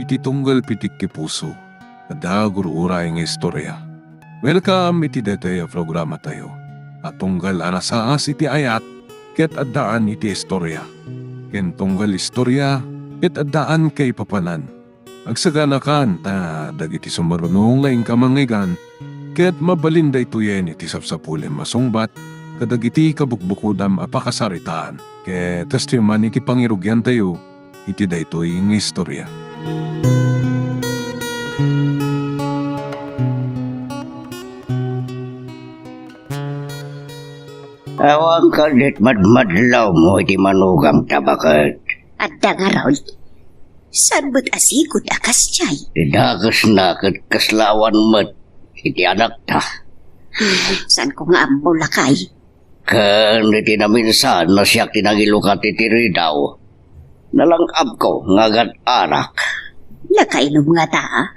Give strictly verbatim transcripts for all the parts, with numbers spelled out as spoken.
Ti tunggal pitik ti puso, adda gur-uray nga istorya. Welcome iti daytoy a programatayo a tunggal a nasaas iti ayat ket addaan iti istorya, ken tunggal istorya ket addaan kaipapanan. Agsaganakan ta dagiti sumaruno nga inka mangngeggan ket mabalin daytoyen iti sapsapulem a sungbat kadagiti kabukbukodam a pakasaritaan. Ket kastoy man iti pangirugiantayo iti daytoy nga istorya. Awan kadit madmadlawmo iti manugam ta baket. Adda ngarud. Saan met a sigud a kasdiay? Ti dakesna ket kasla awan met iti anakta. Saanko nga ammo, lakay. Ken iti naminsan no siak ti nangilukat iti ridaw, nalang-abko nga agat-arak. Nakainom ngata?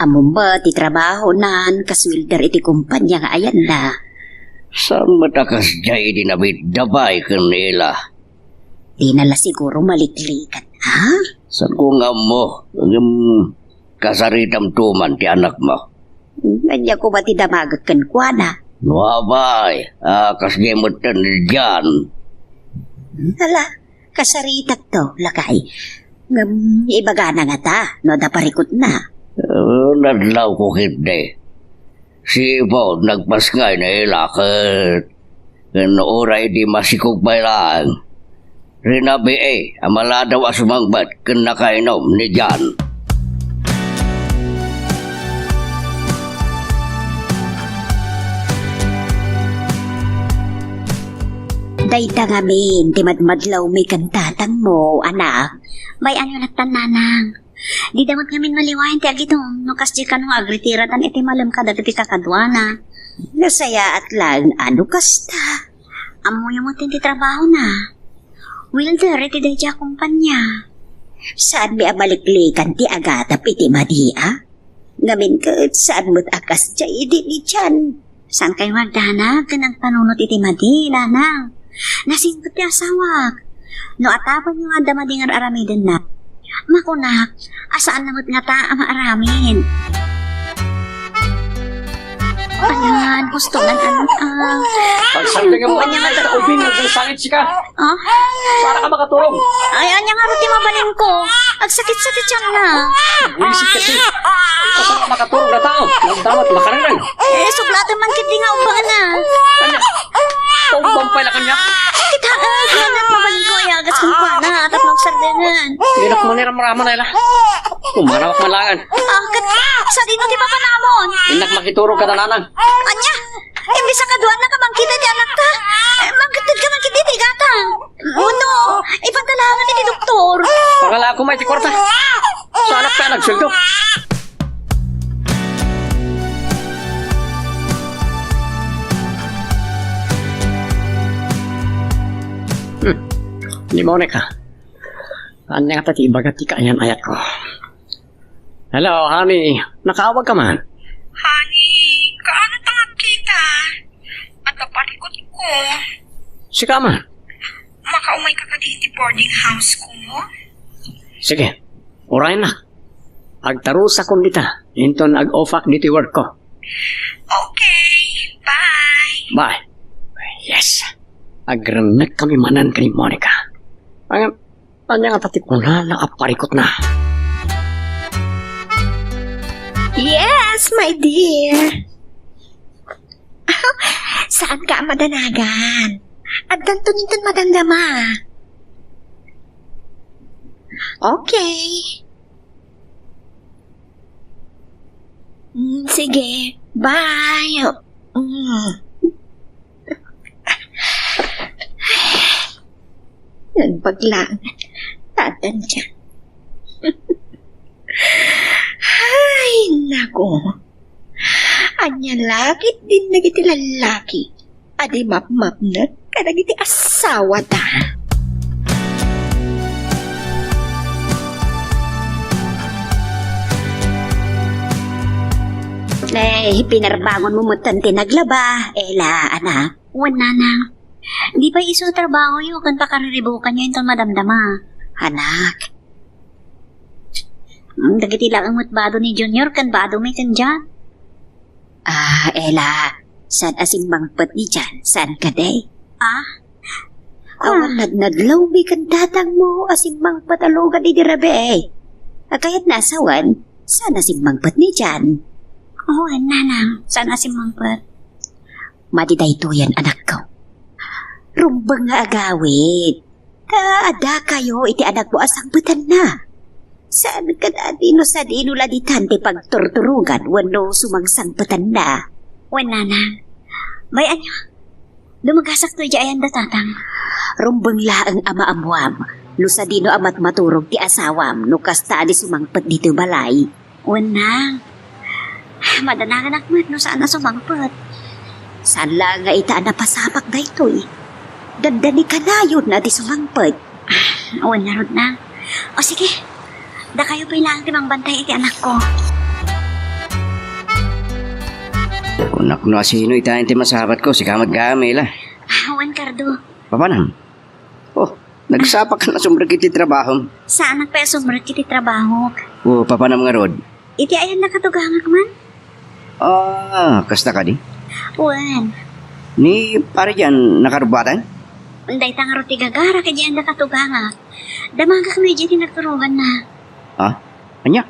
Ammom met ti trabahonan kas welder iti kumpania nga ayanna. Saan met a kasdiay idi nabitda pay ken ni Ela? Dina la siguro maliklikan, ha? Saanko nga ammo, ngem kasaritamto man ti anakmo. Ania koma ti damagek kenkuana? No apay, a, kasdiay metten ni Jan. Hala, kasaritakto, lakay. Ngem ibagana ngata no adda parikutna. Eh, nadlawko ketdi. Sipud nagpasngay ni Ela ket ken uray di masikog pay laeng. Rinabii a maladaw a sumangpet ken nakainom ni Jan. Dayta ngamin ti madmadlawmi ken tatangmo, anak. Bay-anyo lattan, nanang. Dida met ngamin maliwayan ti agitum no kasdi kano nga agritiradan iti malem kadagiti kakaduana. Nasayaat laeng a no kasta. Ammoyo met ti trabahona. Welder iti daydiay a kumpania. Saanmi a maliklikan ti agatap iti madi, a? Ngamin ket saan met a kasdiay idi ni Jan. Saankayo nga agdanag ken agpanunot iti madi, nanang. Nasingpet ti asawak. No atapenyo nga adda madi nga ar-aramidenna, makunak a saanna met ngata a maaramid. Ayan, gusto nga, ano, ah. Pagsardengem mo, anya nga ta ubing, nagsangit sika. Ah? Para ka makaturog. Ay, anya nga ruti mabalinko. Agsakit-sakit siya na. Wisit ka, Chi. Kasano ka makaturog na tao? Ang damat, makararang. Eh, sublatan man kiti nga ubangan na. Anya? Paumbang pay la kanya. Kita, eh, kaya na mabalinko, ay agas kong kuana, tapno agsardengan. Dinak mo ni ramraman, ay la. Umanawak man langan. Ah, kat, sa dino ti papanamon? Innak makiturog ka na, nanang. Anya? Imbis a kaduan na ka mangkita ti anakta, eh, mangketed ka man kiti ti gatang. Uno, ipadalangan iti doktor. Pangalaak koma iti kuarta. Sa anakta a nagsueldo. Hmm. Ni Monica, ania ngata ti ibaga ti kaayan-ayatko? Hello, honey. Nakaawag ka man? Honey, kaano ta nga agkita? Adda parikutko. Sika man? Makaumay ka kadi iti boarding house ko? Sige, uray na. Agtarusakon dita, inton ag-offak ditoy work ko. Okay, bye. Bye. Yes. Agrennek kami manen ken ni Monica. Ang Ania ngata ti kunana a parikutna? Yes, my dear. Saanka a madanagan. Addanton inton madamdama. Okay. Mm, sige. Bye. Mm. Nagbaglaan. Tatan siya. Ay, nako. Ania la ketdin dagiti lallaki a di mapmapnek kadagiti asawada. Eh, pinarbangonmo metten ti naglaba, Ela, anak. Wen, nanang. Di pay isu trabahoyo ken pakariribukanyo inton madamdama. Anak. Mm, dagiti laeng met bado ni Junior ken bado mi ken John. Ah, Ella, saan a simmangpet ni John? Saan kadi? Ah? Awan nadnadlaw mi ken tatangmo a simmangpet a lugad idi rabii. Kayatna a sawen, saan a simmangpet ni John? Oo, nanang, saan a simmangpet? Madi daytoyen, anakko. Rumbeng nga agawid. Ta addakayo iti anakmo a sangpetanna. Saan kadi no sadino la ditan ti pagturturogan wenno sumangsangpetanna? Wen, nanang. Bay-anyo, dumagasakto idiay ayan da tatang. Rumbeng laeng a maammuam no sadino a matmaturog ti asawam no kasta a di sumangpet ditoy balay. Wen, nang. Madanaganak met no saan a sumangpet. Saan laeng nga ita a napasamak daytoy. Dandani kanayon a di sumangpet. Wen ngarud, nang. O sige, dakayo pay laeng ti mangbantay iti anakko. Kunak no asino ita ti masabatko, sika met gayam, Ella. Wen, Cardo. Papanam? Oh, nagsapak ka na sumrek iti trabahom. Saanak pay a sumrek iti trabahok. Oh, papanam ngarud? Iti ayan nakatugangak man? Ah, kasta kadi? Wen. Ni pare John nakarubbatan? Dayta ngarud ti gagarak iti ayan nakatugangak. Damagak no idiay ti nagturoganna. Ah? Ania?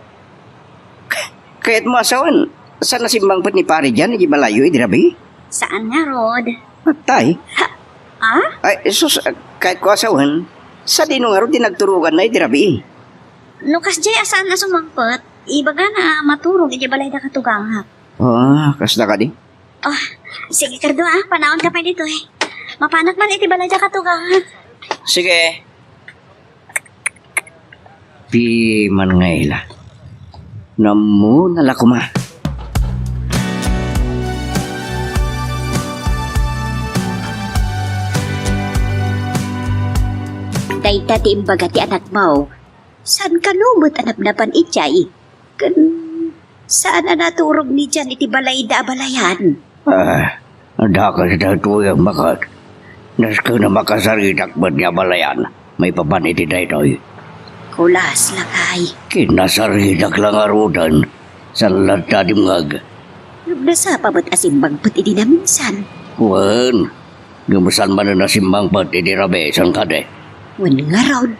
Kayatmo a sawen, saan a simmangpet ni pare John iti balayyo idi rabii? Saan ngarud. Patay? Ha? Ah? Ay, sus, kayatko a sawen, sadino ngarud ti nagturoganna idi rabii? No kasdiay a saan a sumangpet, ibagana a maturog iti balay da katugangak. Ah, kasta kadi? Oh, sige, Cardo, ah, panaonka pay ditoy. Mapanak man iti balay da katugangak. Sige. Piman nga ila. Nammuna la koma. Dayta ti imbaga ti anakmo. Saan kano met a napnapan idiay? Ken saan a naturog ni John iti balayda a balayan? Ah, adda kas daytoy a makat. Nasken a makasaritak met ni abalayan maipapan iti daytoy. Kulas, lakay. Kinasaritak la ngaruden, saan latta a dimngeg. Ngem nasapa met a simmangpet idi naminsan. Wen, ngem saan manen a simmangpet idi rabii, saan kadi? Wen ngarud.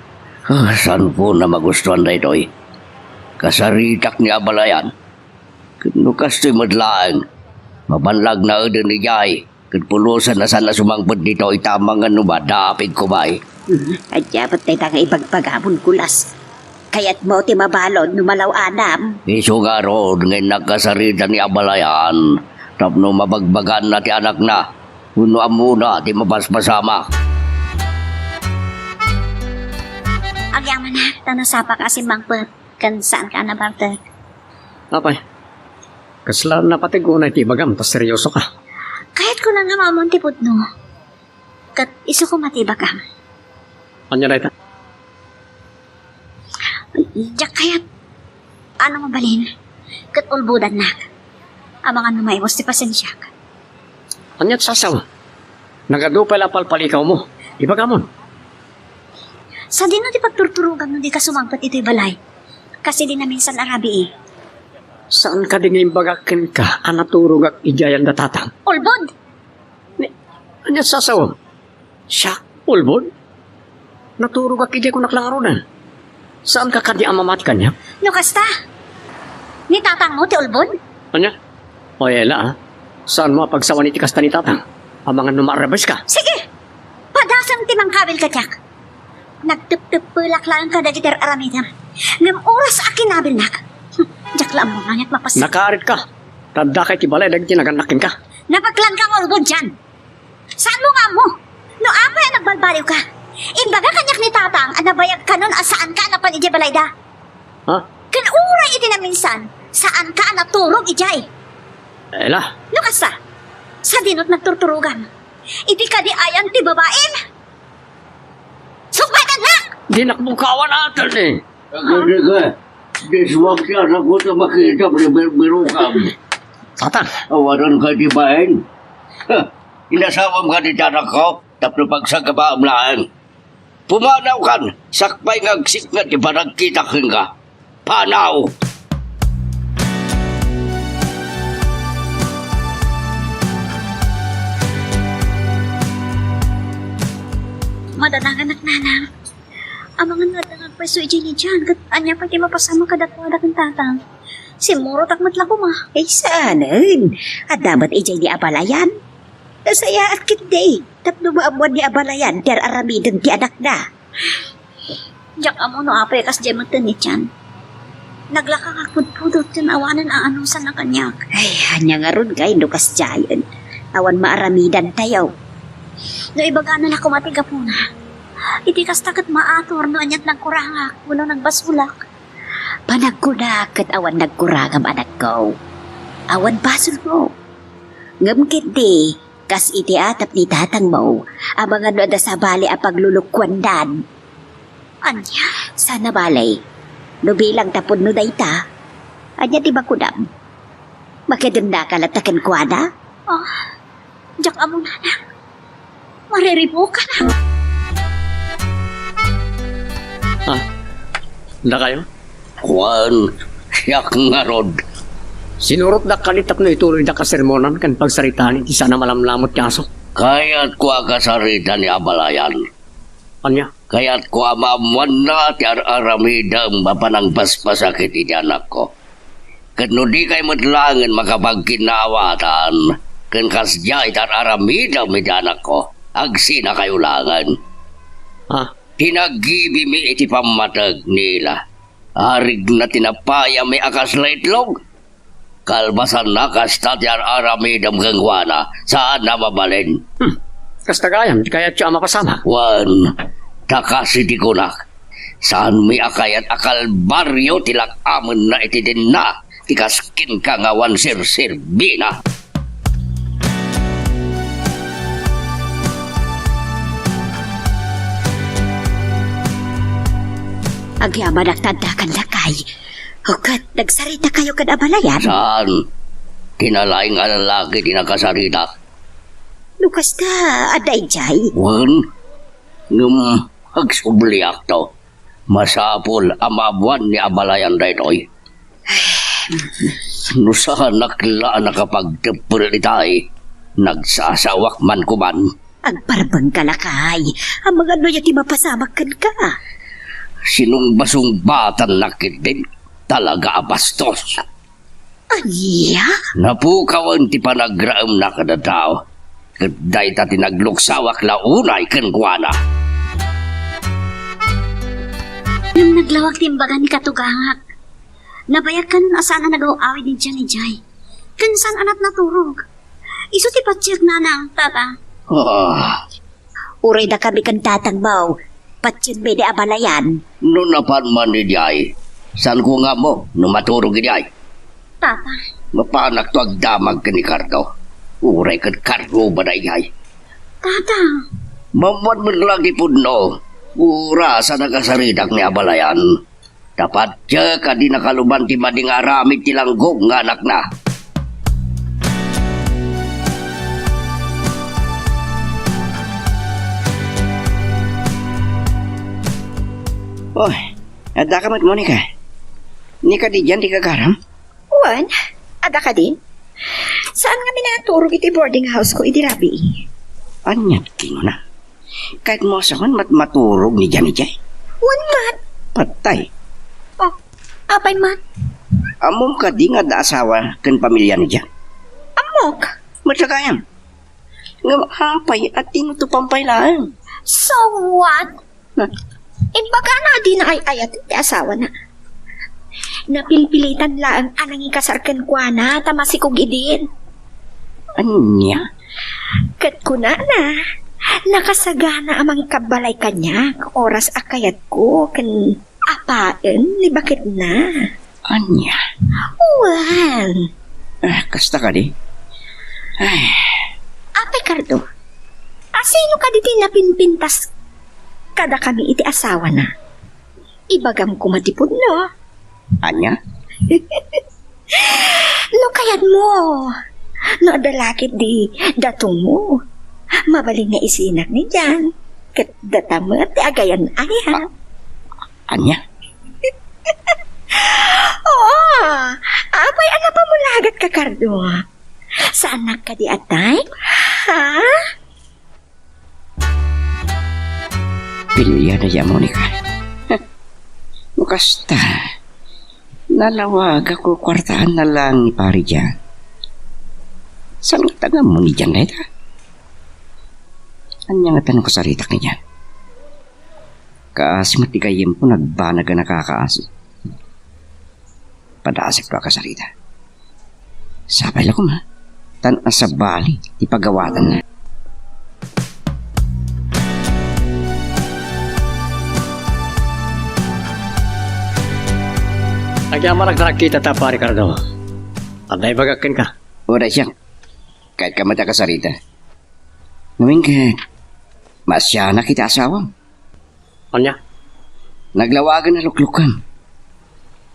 Ah, saanko a magustuan daytoy. Kasaritak ni abalayan. Ket no kastoy met laeng, mapan la agnaeden idiay, ket pulosen a saan a sumangpet ditoy ta amangan no madapig koma. Hmm, ania met dayta nga ibagbagamon, Kulas? Kayatmo ti mabalud no malaw-anam? Isu ngarud nga innak kasaritak ni abalayan tapno mabagbaganna ti anakna wenno ammona ti mapaspasamak. Agyamanak, ta nasapaka a simmangpet. Ken saanka a nabartek. Apay, kasla napateg unay ti ibagam ta seryosoka. Kayatko la nga maammoan ti pudno. Ket isu koma ti ibagam. Ania dayta? Diak kayat a mabalin ket ulbodannak. Amangan no maibus ti pasensiak. Ania ti sasaw? Nagadu pay la a palpalikawmo. Ibagamon. Sadino ti pagturturoganmo no dika sumangpet itoy balay? Kas idi naminsan a rabii. Saan kadi nga imbagak kenka a naturogak idiay ayan da tatang? Ulbod! Ni, ania ti sasawem? Siak, ulbod? Naturogak idiay, kunak la ngaruden. Saanka kadi a mamati kaniak? No kasta, ni tatangmo ti ulbod? Ania? Oy, Ella, ah. Saanmo a pagsawan iti kasta ni tatang? Amangan no maarrabeska. Sige! Padasem ti mangkabil kadiak. Nagtepteppelak laeng kadagiti ar-aramidem. Ngem oras a kinabilnak, hmm, diak la ammo no aniat mapasamak. Nakaaridka. Ta addaka iti balay dagiti nagannak kenka. Napaglanka nga ulbod dian. Saanmo nga ammo? No apay a nagbalbaliwka, imbaga kaniak ni tatang a nabayag kanon a saanka a napan idiay balayda. Ha? Ken uray iti naminsan, saanka a naturog idiay. Ella. No kasta, sadino ti nagturturogam? Iti kadi ayan ti babaim? Sungbatannak! Dinak mo kaawatan, eh. Agdagdaga, diswag ti anakko ta makita ti birbirokam. Tatang. Awanan kadi bain? Ha, inasawam kadi ti anakko tapno pagsagabaam laeng. Pumanawkan, sakbay nga agsiknget ti panagkitak kenka. panaw. Madanagan, nanang. Amangan nga adda nga agpayso idiay ni Jan, ket ania pay ti mapasamak kadakuada ken tatang? Simmurotak met la koma. Ay, saanen. Adda met idiay ni abalayan. Nasayaat ketdi tapno maammuan ni abalayan ti ar-aramiden ti anakna. Diak ammo no apay a kasdiay metten ni Jan. Naglaka nga agpudpudot ken awanen aanusanna kaniak. Ay, ania ngarud ngay no kasdiayen? Awan maaramidantayo. No ibagana la koma ti gapuna, iti kasta ket maatur no aniat nagkurangak wenno nagbasolak. Panagkunak ket awan nagkurangam, anakko. Awan basolmo. Ngem ketdi, kas iti atap ni tatangmo, amangan no adda sabali a paglulukuandan. Ania? Saan a bale, no bilang ta pudno dayta, ania ti bakunam? Makidennaka latta kenkuana? Ah, diak ammo, nanang. Mariribukak. Ah, dakayo? Kuan, siak ngarud. Sinurotdak kadi tapno ituloydak a sermonan ken pagsaritaan iti saan a malamlamut ti aso. Kayatko a kasarita ni abalayan. Ania? Kayatko a maammuanna ti ar-aramidem a panangpaspasaket iti anakko. Ket no dikay met laengen makapagkinnaawatan ken kasdiay ti ar-aramidem iti anakko, agsinakayo laengen. Ah. Ti naggibimi iti pammateg ni Ila, arigna ti napayami a kasla itlog. Kalpasanna, kasta ti ar-aramidem kenkuana, saan a mabalin. Hmm. Kasta gayam ti kayatyo a mapasamak? Wen, ta kas iti kunak, saanmi a kayat a kalbario ti lak-amenna iti dinna, ti kas kenka nga awan serserbina. Agyamanak ta adda kan lakay. O ket, nagsaritakayo ken abalayan? Saan? Ti nalaing a lalaki ti nakasaritak. No kasta, adda idiay? Wen, ngem agsubliakto. Masapul a maammuan ni abalayan daytoy. No saanak la a nakapagteppel itay, nagsasawak man koman. Agbarbengka, lakay. Amangan no aya ti mapasamak kenka. Sinungbasungbatannak ketdin. Talaga a bastos. Ania? Napukawen ti panagraemna kada tao. Ket dayta ti nagluksawak la unay kenkuana. Ngem naglawag ti imbaga ni katugangak. Nabayagkan a saan a nagaw-awid ni Jan idiay. Ken saan a naturog. Isu ti patiek, nanang, tata. Ah. Uray dakami ken tatangmo, patienmi ni abalayan. No napan man idiay, saanko nga ammo no maturog idiay. Tata. Mapanakto agdamag ken ni Cardo. Uray ket karrubada idiay. Tata. Maammuan met la ti pudno. Oras a nakasaritak ni abalayan. Ta patiek a di nakaluban ti madi nga aramid ti langgong nga anakna. Oy, addaka met, Monica? Ni kadi dian ti gagaram? Wen, adda kadi? Saan ngamin a naturog iti boarding house ko idi rabii? Ania ti kinuna? Kayatmo a sawen met maturog ni Jan idiay? Wen met. Patay. Oh, apay met? Ammom kadi nga adda asawa ken pamilya ni Jan? Ammok. Met la gayam. Ngem apay a tinutopan pay laeng? So what? Imbagana a dina ay-ayat ti asawana. Napilpilitan laeng a nangikasar kenkuana ta masikog idin. Ania? Ket kunana, nakasagana a mangikabbalay kaniak oras a kayatko ken apaen ni baketna. Ania? Wen. Ah, kasta kadi? Ay. Apay Cardo, asino kadi ti napinpintas kadakami iti asawana? Ibagam koma ti pudno. Ania? No kayatmo, no adda la ketdi datongmo, mabalin nga isinak ni Jan, ket data met ti agayan-ayat. Ania? Ay, ano pa mo lagat, Kakardo? Saanak kadi a type? Ha? Pilian na ya, Monica. No kasta, nalawag ako kwartaan na lang ni pare diyan. Saan nga taga mo ni diyan, dayta? Anya nga tanong kasaritak ni diyan? Kaasi met ti gayyem ko, nagbanag a nakakaasi. Padasek to a kasarita. Sapay la koma, tan asabali ti pagawatanna. Agyamanak ta nagkitata, Pare Cardo. Adda ibagak kenka. Uray siak. Kayat ka met a kasarita. Ngamin ket, maasianak iti asawam. Ania? Naglawagen a luklukkam.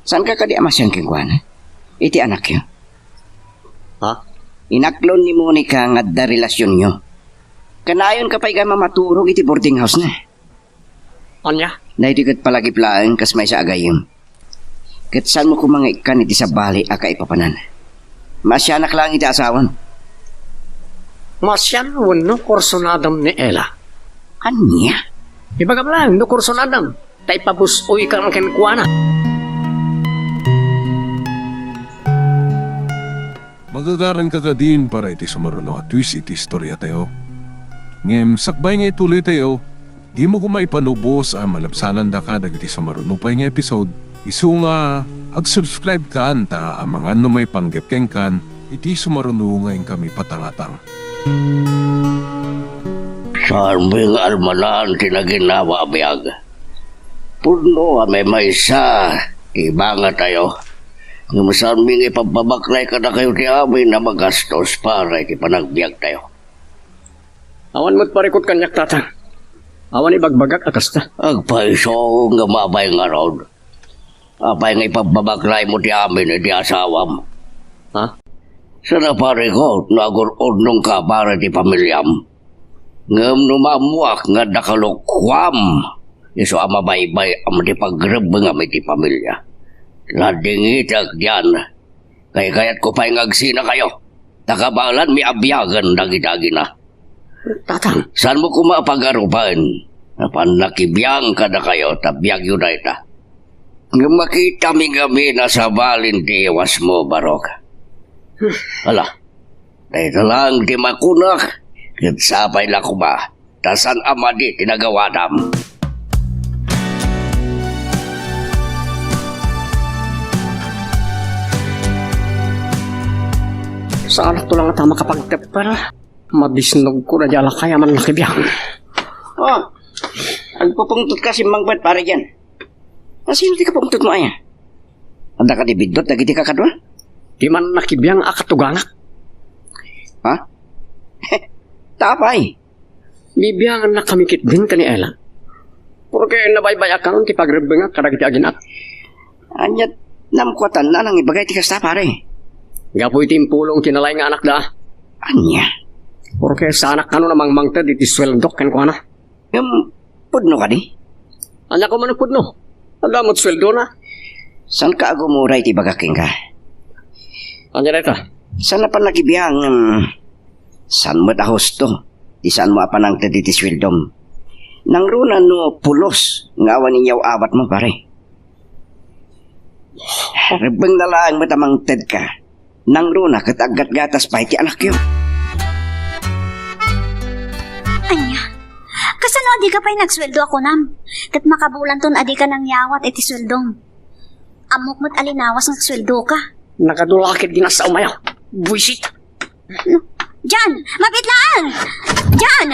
Saanka kadi a masian kenkuana? Iti anakyo? Ha? Inaklon ni Monica nga adda relasionyo. Kanayonka pay nga mamaturog iti boarding house-na. Ania? Daytoy ket palagip laeng kas maysa a gayyem. Ket saanmo koma nga ikkan iti sabali a kaipapanan. Maasianak laeng iti asawam. Maasian wenno kursunadam ni Ella? Ania? Ibagam laeng no kursunadam, ta ipabus-oyka kenkuana. Magagaranka kadin para iti sumaruno a twist iti istoriatayo. Ngem sakbay nga ituloytayo, dimo koma ipanubos a malabsanandaka dagiti sumaruno pay nga episode, isu nga ag-subscribe kan ta amangan no maipanggep kenkan iti sumaruno nga inkami patangatang. Saanmi nga almanan ti naginnawa a biag. Pudno a maymaysa ti ibangatayo. Ngem saanmi nga ipabpabaklay kadakayo ti amin a magastos para iti panagbiagtayo. Awan met parikut kaniak, Tatang. Awan ibagbagak a kasta. Agpayso nga mabay ngarud. Apay nga ipabpabaklaymo ti amin iti asawam? Ha? Saan a parikut no agur-udnongka para iti pamiliam. Ngem no maammoak nga adda kalokuam, isu a mabaybay-am ti pagrebbengam iti pamilia. Ladingitek dian. Kaykayatko pay nga agsinakayo, ta kabaelanmi a biagen dagiti agina. Tatang. Saanmo koma a pagarupen a pannakibiang kadakayo ta biagyo dayta. Ngem makitami ngamin a sabalin ti iwasmo, Barok. Ala, dayta laeng ti makunak, ket sapay la koma, ta saan a madi ti nagawadam. Saanakto la ngata a makapagteppel. Mabisnogko daydi a lakay a mannakibiang. Oh, agpupungtotka, simmangpet, pare Jen. Asino ti kapungtotmo aya? Adda kadi biddut dagiti kakadua? Ti mannakibiang a katugangak. Ha? Ta apay? Bibiangannakami ketdin ken ni Ella. Porke nabaybay-akan ti pagrebbengak kadagiti aginak. Ania ti naammoanna a nangibaga iti kasta, pare? Gapu iti impulong ti nalaing nga anakda. Ania? Porke saanak kano a mangmangted iti sueldok kenkuana. Ngem, pudno kadi? Ania koma no pudno? Adda met sueldona. Saanka a gumura iti ibagak kenka? Ania dayta? Saan a pannakibiang, ngem saan met a husto ti saanmo a panangted iti sueldom. Nangruna no pulos nga awan inyaw-awatmo, pare. Rebbengna laeng met a mangtedka. Nangruna ket aggatgatas pay ti anakyo. Ania? Kasano a dika pay nagsueldo a kunam? Ket makabulanton a dika nangyawat iti sueldom. Ammok met a linawas nga agsueldoka. Nagadu la ketdin a saomayo. Buisit! Jan! Mabiit laeng! Jan!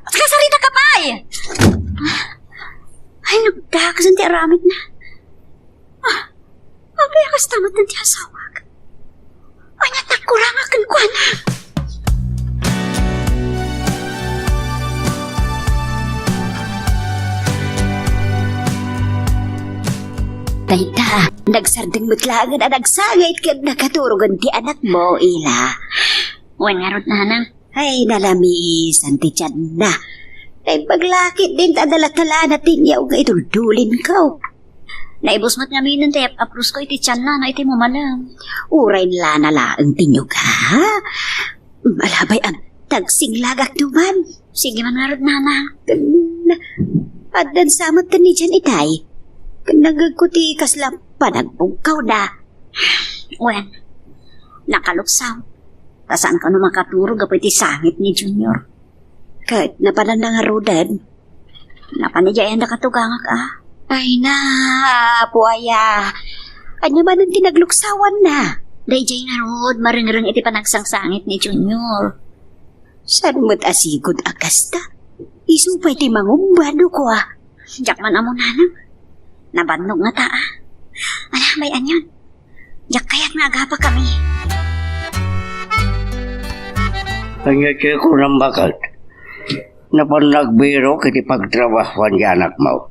Kasaritak pay! Ay, nagdagasan ti aramidna. Ah, apay a kasta met ti asawak? Ania ti agkurangak kenkuana? Dayta, nagsardeng met laengen a nagsangit ken nakaturogen ti anakmo, Ella. Wen ngarud, nanang. Ay, nalamisan ti tianna. Naimbag la ketdin ta adda la talana ti inyaw nga iduldulinko. Naibus met ngaminen ti ap-aprosko iti tianna no iti mumalem. Uray lana laeng ti nyuga. Malabay am, tagsinglagak duman. Sige man ngarud, nana. Ken, addan sa met ken ni Jan itay. Ken nagagko ti kasla panagbungkawda. Wen, nakaluksaw. Ta saan kano makaturo gapu iti sangit ni Junior. Ket napananna ngaruden. Napan idiay anda katugangak, a? Ay na, apo aya. Ania manen ti nagluksawanna? Daydiay ngarud, marengreng iti panagsangsangit ni Junior. Saan met a sigud a kasta? Isu pay ti mangumba no kua. Diak man ammo, nanang. Nabannog ngata, a. Ala, may anian. Diak kayat nga agapa kami. Ania ti kunam, baket? Napan nagbirok iti pagtrabahoan ti anakmo.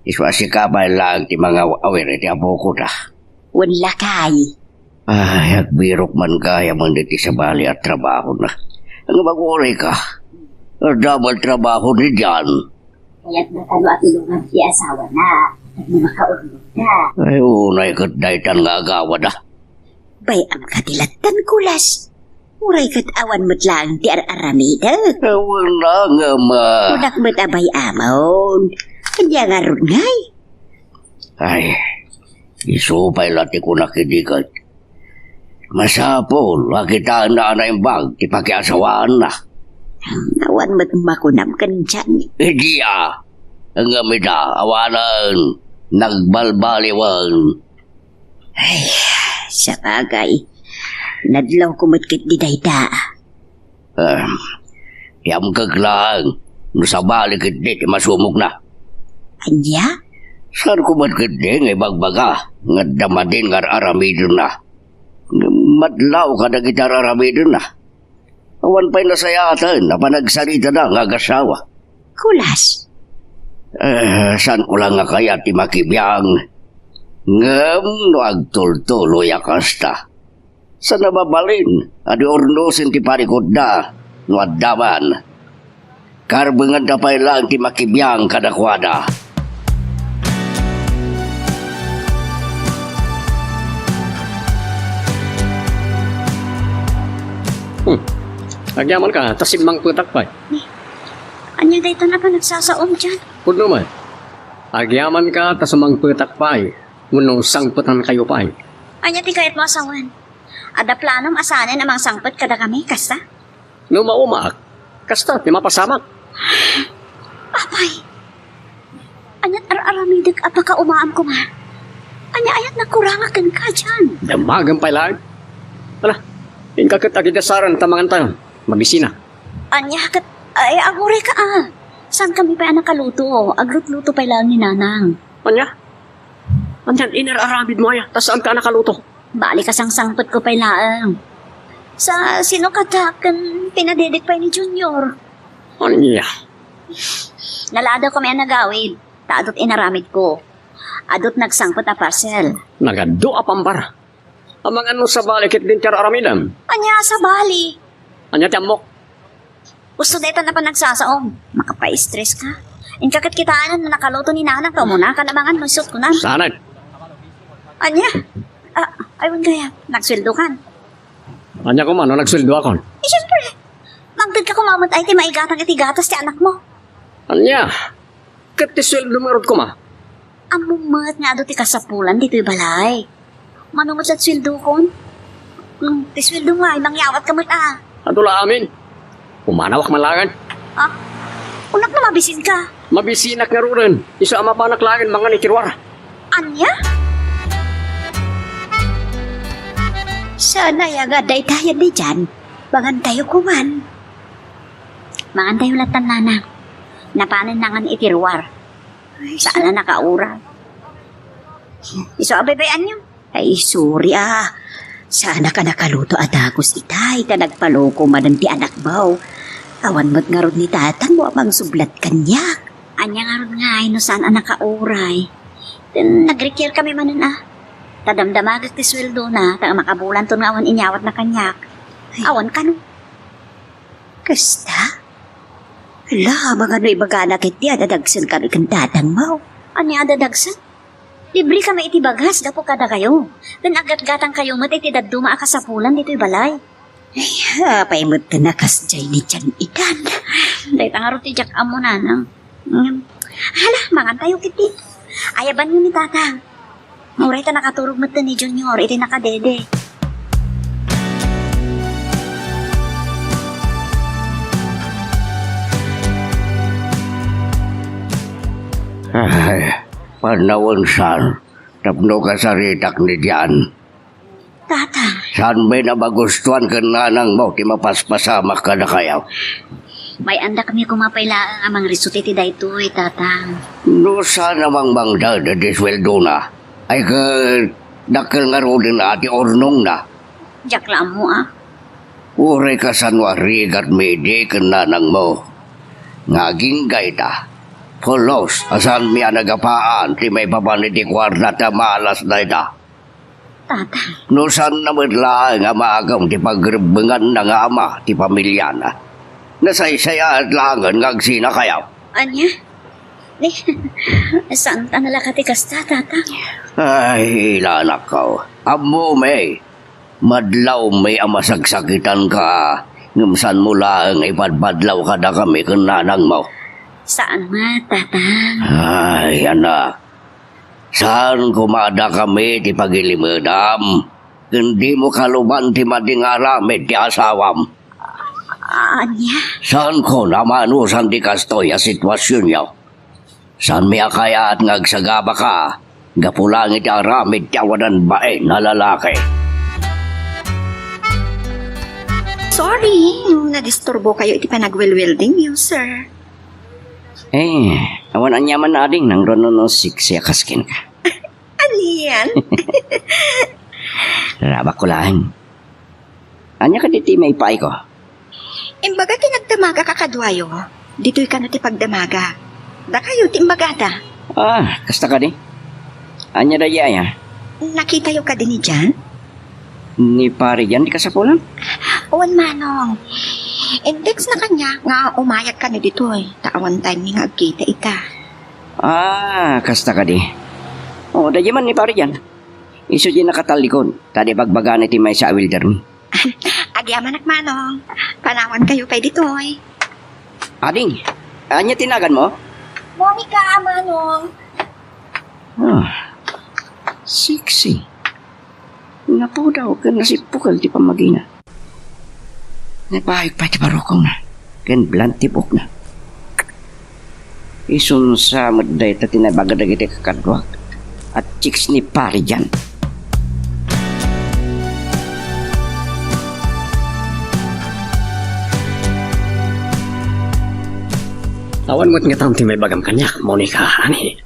Isu a sika pay laeng ti mangaw-awir iti apoko ta. Wen lakay. Ay, agbirok man gayam iti sabali a trabahona. Ngem agurayka. Double trabaho ni Jan. Kayatna kano a tulongan ti asawana tapno makaurnongda. Ay, unay ket daytan nga agawada. Bay-am ka ti lattan, Kulas. Uray ket awan met laeng ti ar-aramidek. Awan la nga ma- Kunak met a bay-amon. Ania ngarud ngay? Ay, isu pay la ti kunak idi ket masapul a kitaenna a naimbag ti pakiasawaanna. Awan met makunam ken Jan. Idi a, ngem ida, awanen, nagbalbaliwen. Ay, sabagay, nadlawko met ketdi dayta. Em, yamkek laeng no sabali ketdi ti masumogna. Ania? Saanko met ketdi nga ibagbaga nga adda madin nga ar-aramidenna. Ngem madlaw kadagiti ar-aramidenna. Awan pay nasayaten a panagsaritana nga agasawa. Kulas. Eh, saanko la nga kayat ti makibiang. Ngem no agtultuloy a kasta, saan a mabalin a di urnosen ti parikutda no adda man. Karbenganda pay laeng ti makibiang kadakuada. Hmm. Agyamanka, ta simmangpetak pay. Ania dayta a panagsasaom, Jan? Pudno met. Agyamanka, ta simmangpetak pay. Wenno sangpetankayo pay. Ania ti kayatmo a sawen? Adda planom a saanen a mangsangpet kadakami, kasta? No maumaak, kasta ti mapasamak. Apay, aniat ar-aramidek a pakaumaam koma? Ania ayat nakurangak kenka, Jan? Damagem pay laeng. Ala, inka ket agidasaran ta mangantayon. Mabisina. Ania ket, ay, agurayka, a. Saankami pay a nakaluto. Aglutluto pay laeng ni Nanang. Ania? Ania ti inar-aramidmo aya, ta saanka a nakaluto? Bali, kasangsangpetko pay laeng. Sa sino kata ken pinadedek pay ni Junior? Ania? Naladawkami a nagawid, ta adut inaramidko. Adut nagsangpet a parcel. Nagadu a pambara. Amangan no sabali ketdin ti ar-aramidem. Ania a sabali? Ania ti ammok? Usto dayta a panagsasaom. Makapaistres ka. Inka ket kitaen no nakaluto ni Nanang ta umuna kan amangan no isut kunan. Saanen? Ania? Ah, ay, wen gayam. Nagsueldokan. Ania koma no nagsueldoakon? Eh, siyempre. Mangted ka koma met ay ti maigatang iti gatas ti anakmo. Ania? Ket ti sueldom ngarud koma? Ammom met nga adu ti kasapulan ditoy balay. Mano met ti sueldokon? Hmm, ti sueldom ngay, mangyawat ka met a. Adu la amin. Umanawak man laeng. Ha? Unak no mabisin ka. Mabisinak ngaruden. Isu a mapanak laeng mangan iti ruar. Ania? Saan aya nga daytayen ni Jan? Mangantayo koman. Mangantayo lattan, Nanang. Napanen nangan iti ruar. Ay, saan a nakauray. Isu a bay-ayanyo. Ay, sorry a. Saanak a nakaluto a dagus itay ta nagpaloko manen ti anakmo. Awan met ngarud ni tatangmo a mangsublat kaniak. Ania ngarud ngay no saan a nakauray? Ken nagrikier kami manen a. Ta damdamagek ti sueldona, ta makabulanton nga awan inyawatna kaniak. Ay. Awan kano. Kasta? Ala, amangan no ibagana ketdi a dadagsen kami ken tatangmo. Ania a dadagsen? Libre kami iti bagas gapu kadakayo. Ken aggatgatangkayo met iti dadduma a kasapulan ditoy balay. Ay, apay met ta nakasdiay ni Jan itan? Dayta ngarud ti diak ammo, nanang. Mm. Hala, mangantayo ketdi. Ayabanyo ni Tatang. Uray ta nakaturog met ni Junior iti nakadede. Ay, panawen san, tapno kasaritak ni Jan. Tatang. Saan met a magustuan ken nanangmo ti mapaspasamak kadakayo? May-andakami koma pay laeng a mangrisut iti daytoy, Tatang. No saan a mangmangted iti sueldona, ay ket dakkel ngaruden a ti urnongna? Diak la ammo, a. Uray kasano a rigatmi idi ken nanangmo nga agingga ita, pulos a saanmi a nagapaan ti maipapan iti kuarta ta malas dayta. Tatang. No saanna met laeng a maagem ti pagrebbenganna nga ama ti pamiliana, nasaysayaat laengen nga agsinakayo. Ania? Ni, saan ta nalaka ti kasta, Tatang? Ay, ilanakko. Ammomi, madlawmi a masaksakitanka, ngem saanmo laeng ipadpadlaw kadakami ken nanangmo. Saan met, Tatang? Ay, anak, saan koma a dakami ti pagilimedam, ken dimo kaluban ti madi nga aramid ti asawam. Ania? Saanko a manusan ti kastoy a situasionyo. Saanmi a kayat nga agsagabaka gapu laeng iti aramid ti awanan bain a lalaki. Sorry no nadisturbokayo iti panagwelweldingyo, sir. Eh, awan aniaman, ading, nang runo no siksi a kas kenka. Anian? Rabakko laeng. Ania kadi ti maipaayko? Imbaga ti nagdamagak a kaduayo. Ditoy kano ti pagdamagak. Dakayo ti imbagada. Ah, kasta kadi? Ania daydi aya? Nakitayo kadi ni Jan? Ni Pari Jan ti kasapulan? Wen, Manong. In-textna kaniak nga umayag kano ditoy, ta awan time nga agkita ita. Ah, kasta kadi. O, daydi man ni Pari Jan. Isu diay nakatallikod, ta di bagbagana iti maysa a weldermi. Agyamanak, Manong. Panawankayo pay ditoy. Ading, ania ti naganmo? Monica, Manong. Ah, sexy. Napudaw ken nasippukel ti pammagina. Nabayag pay ti barukongna ken blunt ti buokna. Isunsa met dayta ti naibaga dagiti kakaduak a chicks ni Pari Jan. Awan met ngata ti maibagam kaniak, Monica, ani?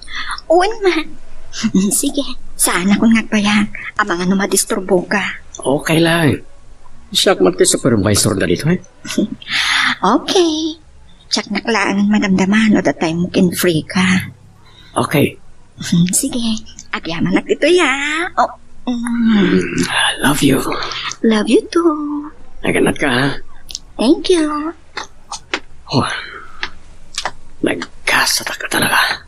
Wen man. Sige, saanakon nga agbayag. Amangan no madisturboka. Okay lang. Siak man ti supervisor da ditoy. Okay. Checknak laeng madamdama no adda time ken free ka. Okay. Sige, agyamanak ditoy, ha? Oh, mm. Mm, I love you. Love you too. Naganat ka, ha? Thank you. Oh, nagkasata ka talaga.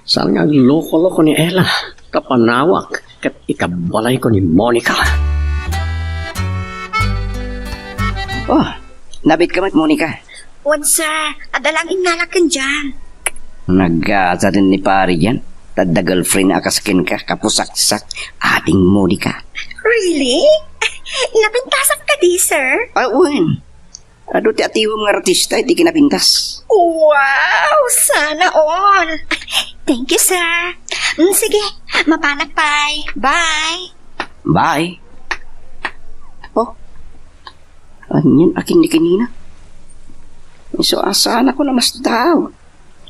Saan nga agloko-loko ni Ella, kapanawak, ket ikabalayko ni Monica? Oh, nabiit ka met, Monica? Wen, sir. Adda lang innalak ken Jan. Nagasa din ni Pari Jan. Tadda girlfriend a kas kenka, kapusaksak, ading Monica. Really? Napintasak kadi, sir? Ah, wen. Adu ti atiwem nga artista iti kinapintas. Wow! Sana all! Thank you, sir. Mm, sige, mapanak pay. Bye! Bye! Oh, anian a kinnikinina? Isu a saanakon a masdaw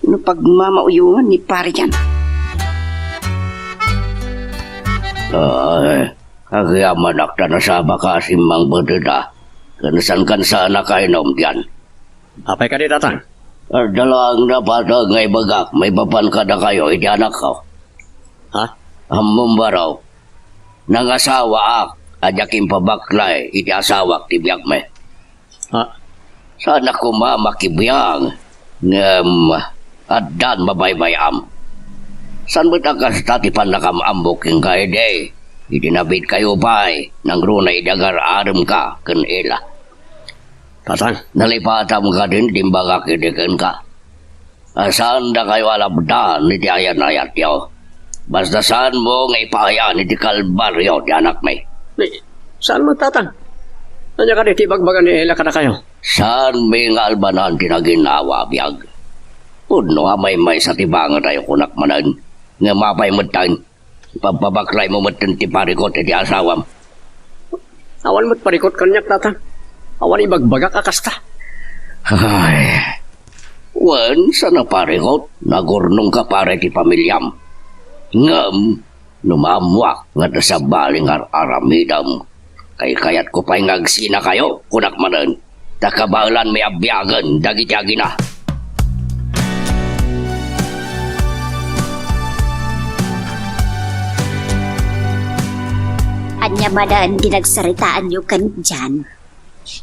no pagmamauyongan ni Pari Jan. Ay, agyamanak ta nasabaka a simmangpet ita. Ken saan kan saan a kainom dian. Apay kadi, Tatang? Adda laeng napateg nga ibagak maipapan kadakayo iti anakko. Ha? Ammom, baro, nangasawaak a diak impabaklay iti asawak ti biagmi. Ha? Saanak koma makibiang, ngem addan mabaybay-am. Saan met a kasta ti pannakam-ammok kenka idi? Iti nabitkayo pay, nangruna idi agar-aremka ken Ela. Tatang. Nalipatam kadin ti imbagak idi kenka. A, saan dakayo a lapdan iti ayan-ayatyo. Basta saanmo nga ipaayan iti kalbario ti anakmi. Ni, saan met, Tatang? Ania kadi ti ibagbaga ni Ela kadakayo? Saanmi nga albanan ti naginnawa a biag? Pudno a maymaysa ti bangetayo, kunak manen. Ngem apay metten? Ipabpabaklaymo metten ti parikut iti asawam. Awan met parikut kaniak, Tatang. Awan ibagbagak a kasta. Ay, wen, saan a parikut, nagurnongka para iti pamiliam. Ngem, no maammoak nga adda sabali nga ar-aramidem, kaykayatko pay nga agsinakayo, kunak manen, ta kabaelanmi a biagen dagiti agina. Ania manen ti nagsaritaanyo ken Jan?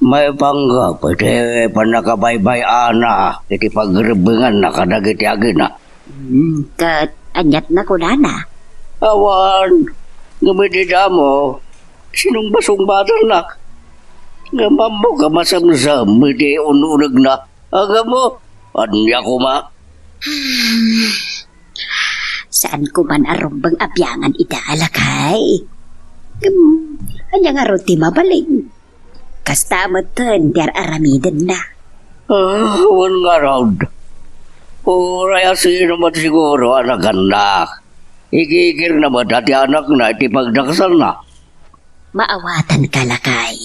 Maipanggep iti pannakabaybay-ana iti pagrebbenganna kadagiti agina. Hmm, ket aniat nakunana? Awan, ngem idi damo, sinungba-sungbatannak. Ngem ammok a masemsem iti un-unegna. Agamo, ania koma? Saan ko man a rumbeng a biangan ida, lakay. Ngem, ania ngarud ti mabalin? Kasta metten ti ar-aramidenna. Ah, wen ngarud. Uray a sino met siguro a nagannak. Igigirna met a ti anakna iti pagdaksanna. Maawatanka, lakay.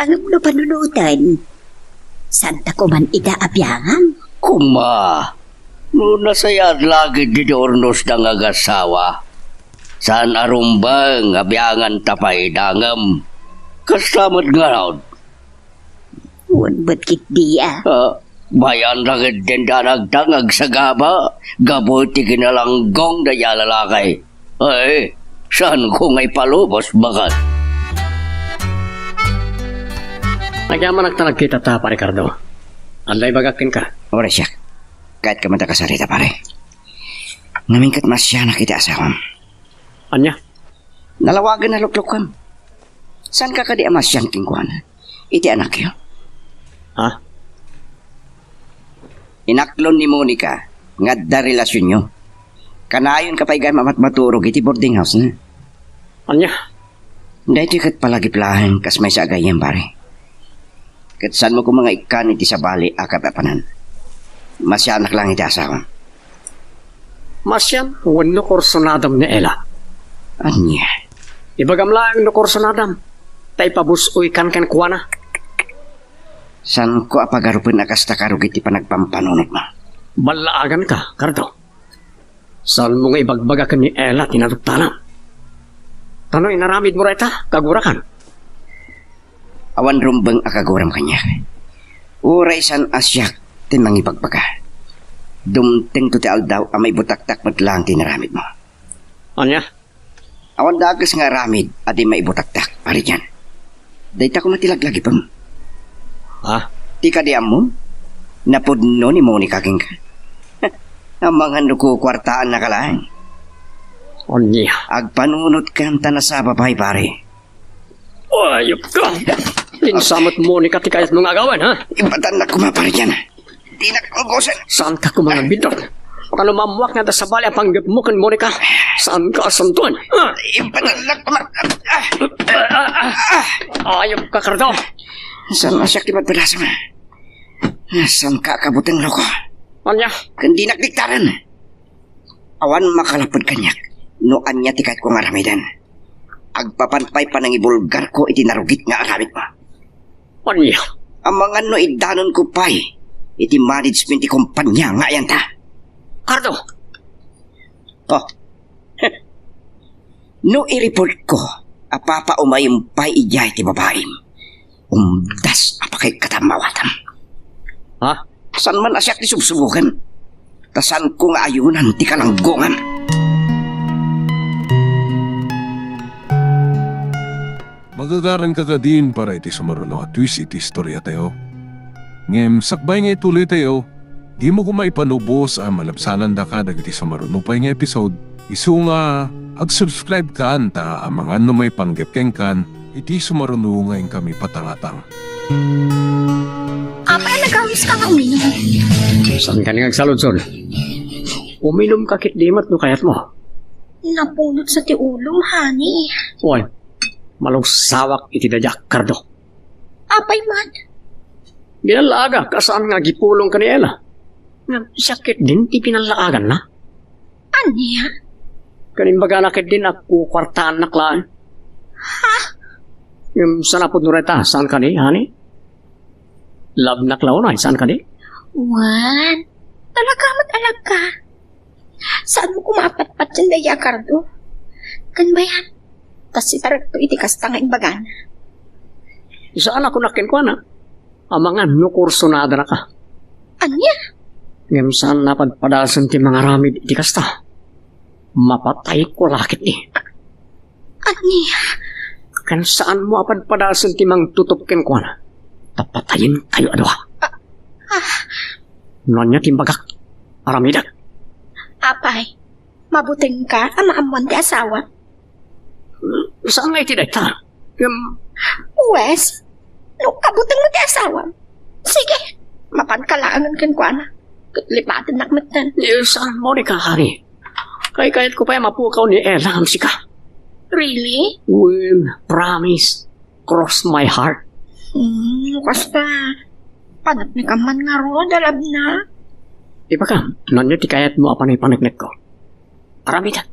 Ngem no panunoten, saanta koman ida a biangan? Koma, no nasayaat la ketdi ti urnosda nga agassawa, saan a rumbeng a bianganta pay ida ngem kasta met ngarud. Wen met ketdi a. Ah, mayan la ketdin ti anakta nga agsagaba gapu iti kinalanggong dayta a lalaki. Ay, saanko nga ipalubos baket. Agyamanak ta nagkitata, Pare Cardo. Adda ibagak kenka. Uray siak. Kayatko met a kasarita, pare. Ngamin ket masianak iti asawam. Ania? Nalawagen a luklukkam. Saanka kadi a masian kenkuana iti anakyo? Ha? Inaklon ni Monica nga adda relasionyo. Kanayonka pay gayam a matmaturog iti boarding house-na. Ania? Daytoy ket palagip laeng kas maysa a gayyem, pare. Ket saanmo koma nga ikkan iti sabali a kaapapanan. Masianak laeng iti asawam. Masian wenno kursunadam ni Ela? Ania? Ibagam laeng no kursunadam, ta ipabus-oykan kenkuana. Saanko a pagarupen a kasta karugit ti panagpampanunotmo. Ballaaganka, Cardo. Saanmo nga ibagbaga ken ni Ela ti naduktanam. Ta no inaramidmo dayta, kagurakan. Awan rumbeng a kaguram kaniak. Uray saan a siak ti mangibagbaga. Dumtengto ti aldaw a maibutaktak met laeng ti inaramidmo. Ania? Awan dakes nga aramid a di maibutaktak, Pare Jan. Dayta koma ti laglagipem. Ha? Ti kadi ammom, napudno ni Monica kenka. Amangan no kukuartaannaka laeng. Ania? Agpanunotkan ta nasaba pay, pare. Ayupka! Kinsa met Monica ti kayatmo nga agawen, ha? Ipatannak koma, Pare Jan. Dinak lukosen. Saanka koma nga bidot? Kano maammoak nga adda sabali a panggepmo ken Monica? Saanka a santuan? Ah! Ipatannak koma. Ah! Ah, ah, ah. Ayupka, Cardo. Saan a siak ti madpadasem? Saanka a kabuteng, loko? Ania? Ken dinak diktaren. Awan makalapped kaniak no ania ti kayatko nga aramiden. Agpapan pay panangibulgarko iti narugit nga aramidmo. Ania? Amangan no iddanonko pay iti management ti kompania nga ayanta. Cardo! Oh. No i-reportko a papaumayem pay idiay ti babaim, umdas a pakaikkatan maawatam. Ha? Saan man a siak ti subsuboken, ta saanko nga ayonan ti kalanggongan. Magagaranka kadin para iti sumaruno a twist iti istoriatayo. Ngem sakbay nga ituloytayo, Dimo koma ipanubos a malabsanandaka dagiti sumaruno pay nga episode, isu nga ag-subscribe kan ta amangan no maipanggep kenkan iti sumaruno nga inkami patangatang. Apay, nagawis ka nga uminom? Saan ka nga agsaludsod? Uminom ka ket di met no kayatmo. Napunot sa ti ulom, honey. Wen, malugsawak iti daydiay a kardo. Apay man? Binallaagak a saan nga agipulong ken ni Ella. Ngem siak ketdin ti binallaaganna. Ania? Ken imbagana ketdin a kukuartaannak laeng. Ha? Ngem saan a pudno dayta, saan kadi, honey? Love-nak la unay, saan kadi? Wen, talaga met a love ka. Saanmo koma a patpatien daydiay a kardo? Ken bayan, ta sitarekto iti kasta nga imbagana. Saan a kunak kenkuana, amangan no kursonadanaka. Ania? Ngem saan a padpadasen ti mangaramid iti kasta. Mapatayko la ketdi. Ania? Ken saanmo a padpadasen ti mangtutup kenkuana. Ta patayenkayo a dua. Ah, ah. No ania ti imbagak, aramidek. Apay, mabutengka a maammoan ti asawam? Saan nga iti dayta? Ngem, Wes, no kabutengmo ti asawam, sige, mapanka laengen kenkuana. Ket lipatennak metten. Eh, saan, Monica, honey? Kaykayatko pay a mapukaw ni Ella ngem sika. Really? Wen, promise. Cross my heart. Hmm, kasta, paneknekam man ngarud a love-na. Ibagam, no ania ti kayatmo a panagpaneknekko? Aramidek.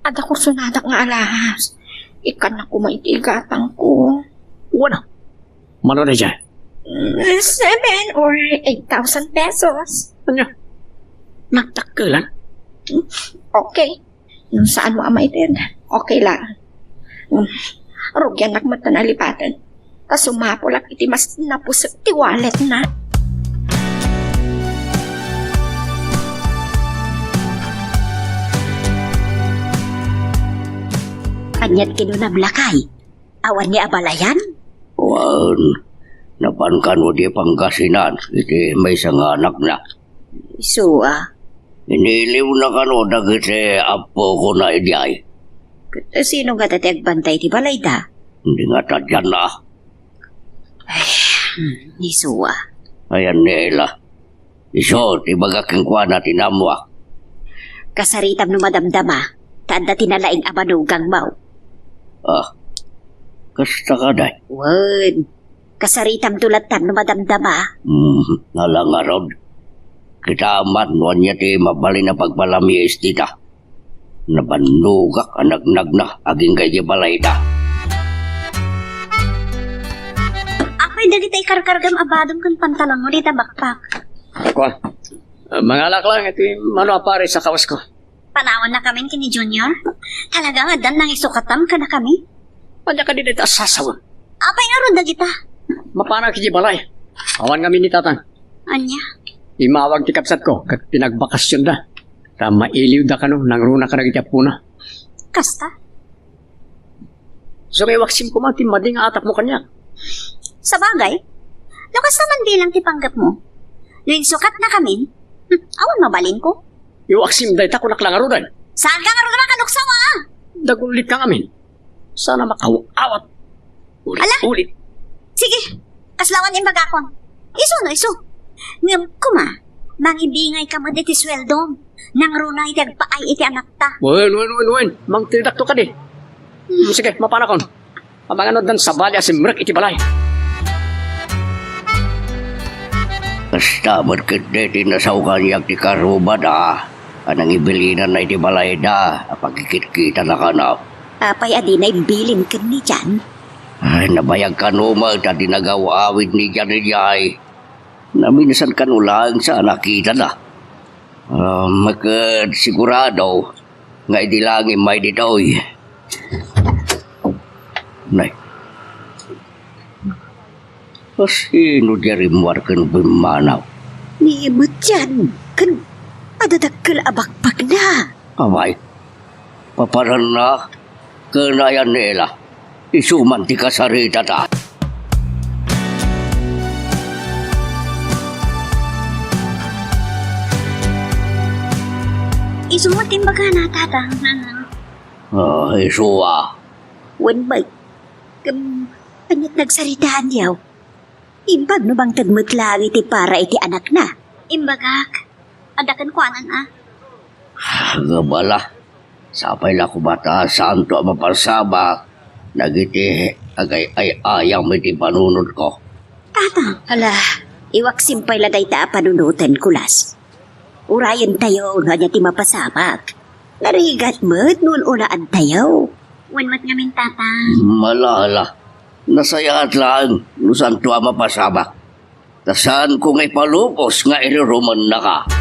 Adda kursonadak nga alahas. Ikkannak koma iti igatangko. Wen a. Mano daydiay? Mm, seven or eight thousand pesos. Ania? Nagdakkelan? Okay. No saanmo a maited, okay lang. Mm, rugiannak met a nalipaten. Ta sumapulak iti mas napusek ti wallet-na. Aniat kinunam, lakay? Awan ni abalayan? Wen, napan kano di Pangasinan iti maysa nga anakna. Isu a. Iniliwna kano dagiti appokona idiay. Ket sino ngata ti agbantay ti balayda? Di ngata diay a. Ay, hmm, isu a. Ayan ni Ella. Isu ti ibagak kenkuana ti naammoak. Kasaritam no madamdama, ta adda ti nalaing a banugangmo. Ah, kasta kadi? Wen, kasaritamto latta no madamdama. Hmm, ala ngarud. Kitam man no ania ti mabalin a pagpalamiis dita. Nabannogak a nagnagna agingga idiay balayda. Apay dagiti ikarkargam a badom ken pantalonmo dita bakpak? Kua, mangalak lang iti mano a pares a kawasko. Panawannakamin ken ni Junior? Talaga nga addan nangisukatam kadakami? Ania kadi dayta a sasawem? Apay ngarud dagita? Mapanak idiay balay. Awan ngamin ni Tatang. Ania? Immawag ti kabsatko ket pinagbakasionda. Ta mailiwda kano nangruna kadagiti appona. Kasta? Sumiwaksim koma ti madi nga atapmo kaniak. Sabagay, no kasta man bilang ti panggepmo, no insukatnakamin, hmm, awan mabalinko. Iwaksim dayta, kunak la ngaruden. Saan ka ngarud a makanuksaw, a? Dagulitka ngamin. Saan a makaw-awat. Ulit, Ala! Ulit. Sige, kaslawan imbagakon. Isu no isu. Ngem koma, mangibingayka met iti sueldom. Nangruna iti agpaay iti anakta. Wen, wen, wen, wen. Mangtedakto kadi. Hmm, sige, mapanakon. Amangan no addan sabali a simrek iti balay. Kasta met ketdi ti nasao kaniak ti karrubada a nangibilinanna iti balayda a pakikitkitana kano. Apay a dina imbilin ken ni Jan? Ay, nabayag kano met a di nagaw-awid ni Jan idiay. Naminsan kano laeng sa a nakitana. Ah, ket sigurado nga idi laeng immay ditoy. Nay. Asino diay rimmuar ken bimmanaw? Ni Mutian ken adda dakkel a bakbakna. Apay, paparanna ken ayan ni Ella. Isu man ti kasaritada. Isu met imbagana, Tatang, Nanang. Ah, isu a. Wen, bay. Ngem, ania't nagsaritaanyo? Imbag no mangted met laeng iti para iti anakna. Imbagak. Adda kenkuanan a. Ngem ala, sapay la koma ta saanto a mapasabak dagiti agay-ay-ayam iti panunotko. Tatang. Ala, iwaksim pay la dayta a panunoten, Kulas. Urayentayo no ania ti mapasabak. Narigat met no un-unaantayo. Wen met ngamin, Tatang. Ala, ala. Nasayaat laeng no saanto a mapasabak. Ta saanko nga ipalubos nga irurumennaka.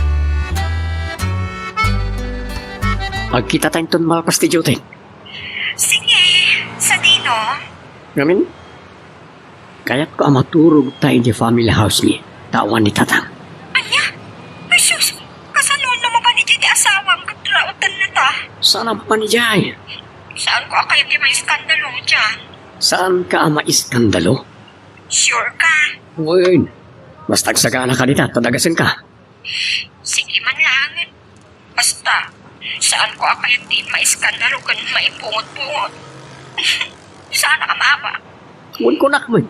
Agkitatayo inton malpas ti duty. Sige, sadino? Ngamin, kayatko a maturogta idiay family house mi, ta awan ni Tatang. Ania? Ay, sus! Kasano no mapan idiay ti asawam ket rautennata? Saan a mapan idiay? Saanko a kayat ti maiskandalo idiay. Saanka a maiskandalo? Sure ka? Wen, basta agsaganaka dita, ta dagasenka. Sige man laeng. Basta, saanko a kayat ti maiskandalo ken maipungot-pungot. Saan a maaba. Wen, kunak met.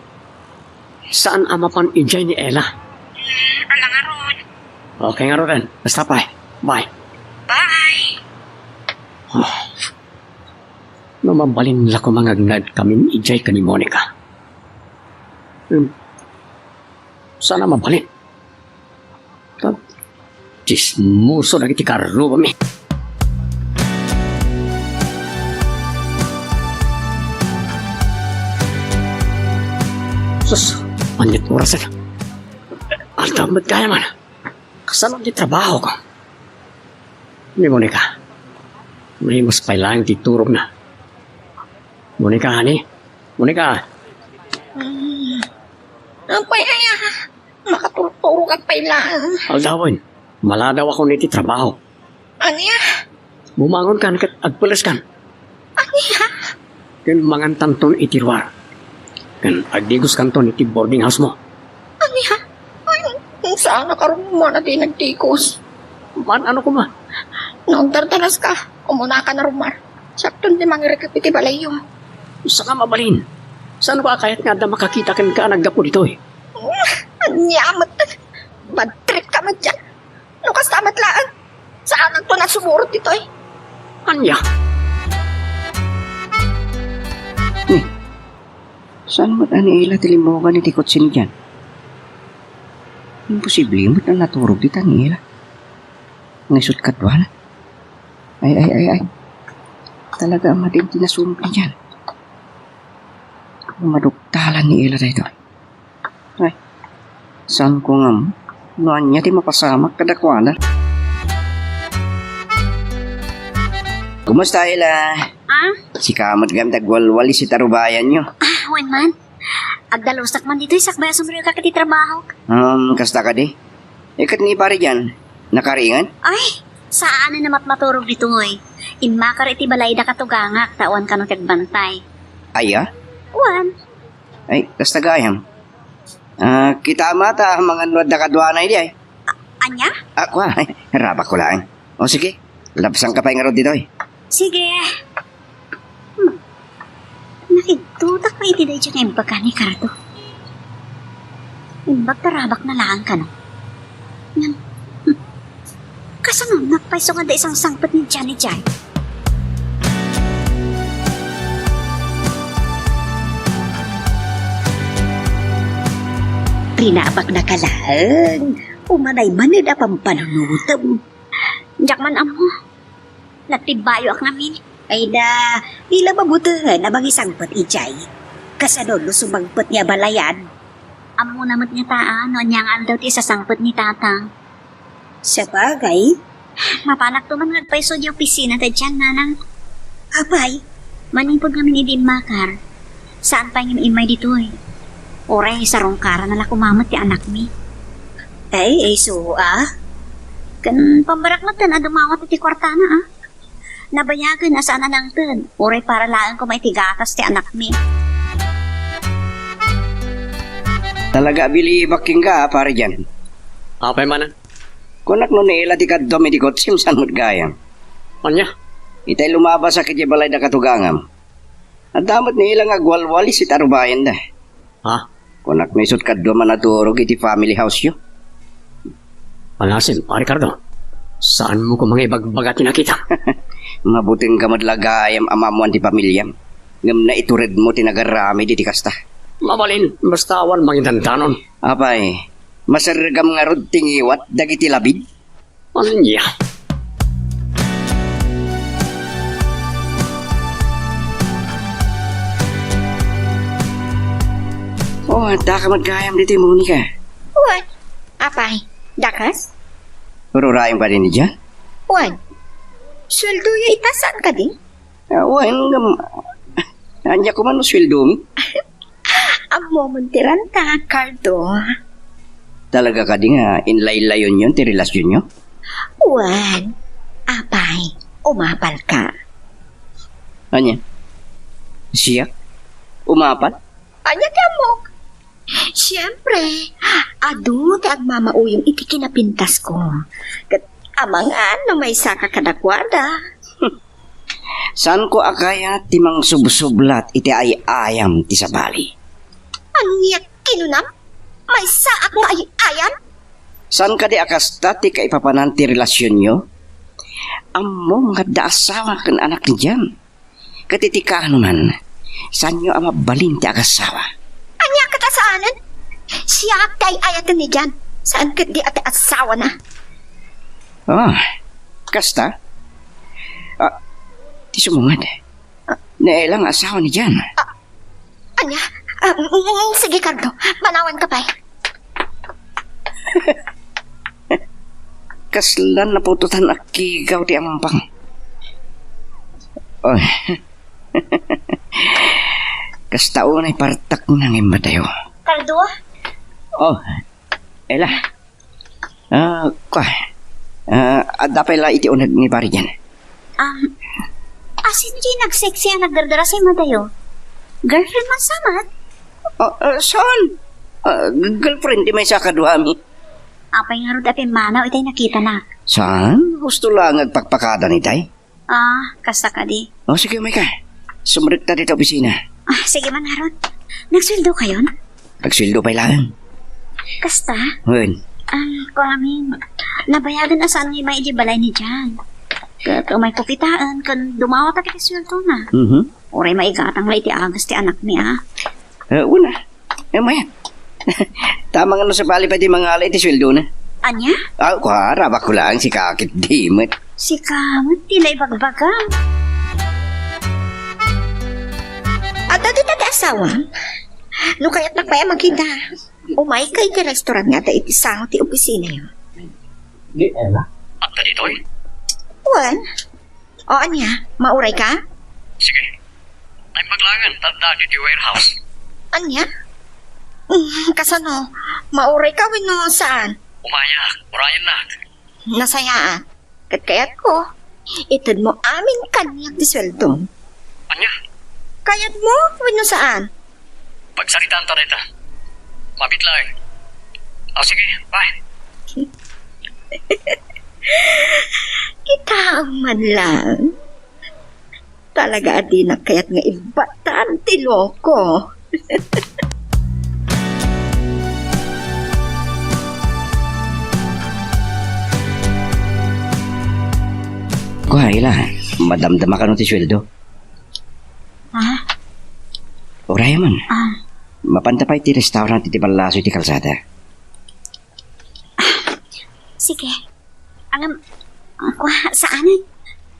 Saan a mapan idiay ni Ella? Hmm, ala ngarud. Okay ngaruden. Basta pay. Bye. Bye. Ah. No mabalin la koma nga agnaed kamin idiay ken ni Monica. Hmm. Saan a mabalin? Ta, tsismoso dagiti karrubami. Sus, ania't oras a? Aldaw met gayam. Kasano ti trabahok? Ni Monica. Naimos pay laeng ti turogna. Monica, honey? Monica! Hmm. Apay aya? Makaturturogak pay laeng. Aldawen, maladawakon iti trabaho. Ania? Bumangonkan ket agpeleskan. Ania? Ken mangantanton iti ruar. Ken agdigoskanton iti boarding house mo. Ania? Ay, saan a karon man a di nagdigos? Maan-ano koma? No agdardaraska, umunaka a ruar. Siakton ti mangirekep iti balayyo. Saka mabalin. Saanka a kayat nga adda makakita kenka a naggapu ditoy? Ania met? Bad trip ka met diay. No kasta met laeng, saananto a sumurot ditoy. Ania? Ni, saan met a ni Ella ti limmugan iti kotse ni Jan? Imposible met a naturog dita ni Ella. Nga isut' kaduana. Ay, ay, ay, ay. Talaga a madi ti nasumog ni Jan. Maduktalan ni Ella daytoy. Ay, saanko ngem no ania ti mapasamak kadakuada. Kumusta, Ella? Ah? Sika met gayam ti agwalwalis iti arubayanyo. Ah, wen man. Agdalusak man ditoy sakbay a sumrekak iti trabahok. Um, kasta kadi? Iket ni Pare Jan, nakaringen? Ay, saan a namatmaturog ditoy. Immakar iti balay da katugangak ta awan kano ti agbantay. Aya? Wen. Ay, kasta gayam. Ah, kita ma ta mangan no adda kaduana idi ay. A-, ania? Ah, kua, rabakko laeng. O sige, labsanka pay ngarud ditoy. Sige. Hmm. Nakigdudak pay iti daydiay nga imbaga ni Cardo. Imbag ta rabakna laeng kano. Ngem, hmm. Kasano napay isu nga adda isu a sangpet ni Jan idiay? Rinabaknaka laeng. Umanay manen a pampanunotem. Diak man ammo. Nagtibbayoak ngamin. Ay da, di la mabutengen a mangisangpet idiay. Kasano no sumangpet nga abalayan? Ammona met ngata a no ania nga aldaw ti isasangpet ni Tatang. Sabagay. Mapanakto man nga agpayso idiay opisina ta dian, Nanang. Apay? Manipud ngamin idi immakar. Saan pay ngem immay ditoy. Uray sarungkaran a la koma met ti anakmi. Ay, ay, so, ah? Ken pambarak met a dumawat iti kuartana, ah? Nabayagen a saan a nangted, uray para laeng koma iti gatas ti anakmi. Talaga a bilibak kenka, Pare Jan. Apay manen? Kunak no ni Ella ti kaduam iti kotsem, saan met gayam? Ania? Itay lumabasak iti balay da katugangam. Adda met ni ila nga agwalwalis iti arubayenda. Ha? Kunak no isut' kaduam a naturog iti family house-yo. Panasim, Pare Cardo. Saanmo koma nga ibagbaga ti nakita? Mabutengka met la gayam a maammuan ti pamiliam. Ngem naituredmo ti nagaramid iti kasta. Mabalin, basta awan mangidandanon. Apay, maserregam ngarud ti ngiwat dagiti labid? Ania? Oh, addaka met gayam ditoy, Monica. Wen, apay, dakas? Ururayem kadi ni Jan? Wen, sueldoyo ita, saan kadi? Ah, wen, ngem, ania koma no sueldomi? Ammom ti renta, Cardo. Talaga kadi nga inlaylayonyon ti relasionyo? Wen, apay, umapalka. Ania? Siak? Umapal? Ania ti ammok? Siempre, adu ti agmamauyong iti kinapintasko. Ket amangan no maysaka kadakuada. Saanko a kayat ti mangsubsublat iti ay-ayam ti sabali. Ania kinunam? Maysaak nga ay-ayam? Saan kadi a kasta ti kaipapanan ti relasionyo? Ammom nga adda asawa ken anak ni Jan. Ket iti kaano man, saanyo a mabalin ti agasawa? Ania ket a saanen? Siak ti ay-ayaten ni Jan. Saan ketdi a ti asawana. Oh, kasta? Ah, ti sumungad. Ni Ella nga asawa ni Jan. Ah, ania? Ah, mm, mm, sige, Cardo. Manawanka pay. Kasla naputotan a kigaw ti ampang. Oy. Kasta unay partak nga immadayo. Cardo? Oh, Ella. Ah, kua. Ah, adda pay la iti uneg ni Pari Jan. Um, asino diay nagsexy a nagdardaras a immadayo? Girlfriend man sa met? Ah, ah, saan? Ah, girlfriend ti maysa kaduami. Apay ngarud a pimmanaw itay nakitanak? Saan? Husto la nga agpakpakada itay. Ah, kasta kadi. O, sige, umayka. Sumrekta dita opisina. Ah, sige man, Aaron. Nagsueldo kayon? Nagsueldo pay laeng. Kasta? Wen. Ah, kuamin. Nabayagen a saan nga immay iti balay ni Jan. Ket umayko kitaen ken dumawata ti kasueldona. Mhm. Uray maigatang la iti agas ti anakmi, a. Eh, una. Eh, mayat. Tama nga no sabali pay ti mangala iti sueldona. Ania? Ah, kua, arabakko laeng, sika ketdi met. Sika met ti naibagbagam. Adda dita ti asawam? No kayatnak pay a makita, umayka iti restaurant nga adda iti sango ti opisinayo. Di, Ella? Adda ditoy? Wen. O, ania? Mauray ka? Sige. Naimbag laengen, ta adda ditoy warehouse. Ania? Mm, kasano? Mauray ka wenno saan? Umayak. Urayennak. Nasayaat. Ket kayatko, itedmo amin kaniak ti sueldom. Ania? Kayatmo wenno saan? Pagsaritaanta dayta. Mabit laeng. O, sige, bye. Kitaem man lang. Talaga a dinak kayat nga ibbatan ti loko. Kua, Ella, madamdama kano ti sueldo? Ha? Urayam man. Ah. Mapanta pay ti restaurant iti pallaso iti kalsada. Sige. Ngem, kua, saanen?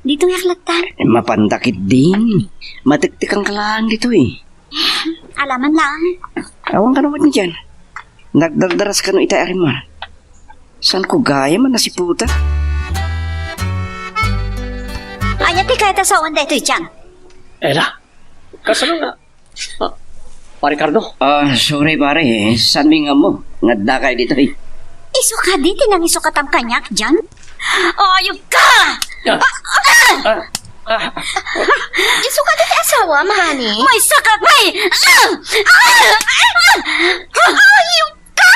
Ditoyak latta. Mapanta ketdin. Matektekanka laeng ditoy. Alaman laeng. Awan kano met ni Jan. Nagdardaras kano itay a rimmuar. Saanko gayam a nasiputa? Ania ti kayat a sawen daytoy, Jan? Ella, kasano nga? Ah, Pare Cardo? Ah, sorry, pare. Saanmi nga ammo nga addakay ditoy? Isu kadi ti nangisukatam kaniak, Jan? Ayogka! Ah! Ah! Ah! Ah! Isu kadi ti asawam, honey? Maysaka pay! Ah! Ah! Ah! Ayogka!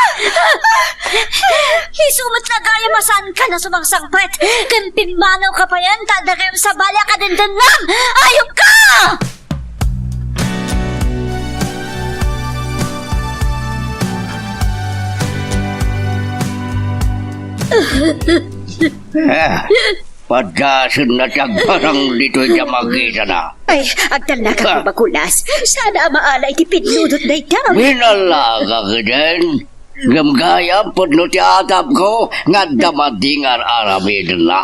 Isu met la gayam a saanka a sumangsangpet ken pimmanawka payen ta adda gayam sabali a kadendennam! Ayupka! Ah, padasenna ti agparang ditoy ti makitana. Ay, agtalnakak, ah, bakulas. Saan a maala iti pinnudot dayta. Binalaga keden. Ngem gayam pudno ti atapko nga adda madi nga ar-aramidenna.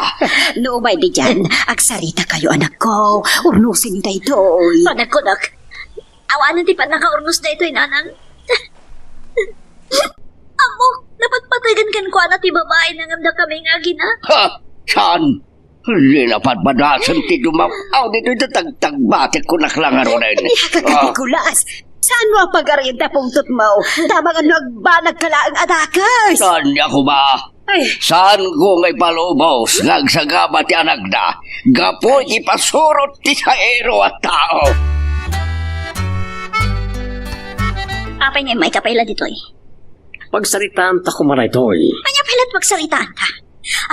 No umay didian, agsarita kayo, anakko. Urnosen daytoy. Panagkunak. Awanen ti pannakaurnos daytoy, nanang. Ammok, napatpategen kenkuana ti babai ngem dakami nga agina. Ha? Saan? Di na padpadasen ti dumaw-aw ditoy ta tagtagbatek kunak la ngaruden. Ay, ay, ay, ah. Kulas. Saan mo a pagarian ti pungtotmo? Tama nga no agbanag ka laeng a dakes. Saan niya kuma? Ay. Saanko nga ipalubos nga agsagaba ti anakda gapu iti pasurot ti saero a tao? Apay nga immayka pay la ditoy? Pagsaritaanta koma daytoy. Ania pay la ti pagsaritaanta?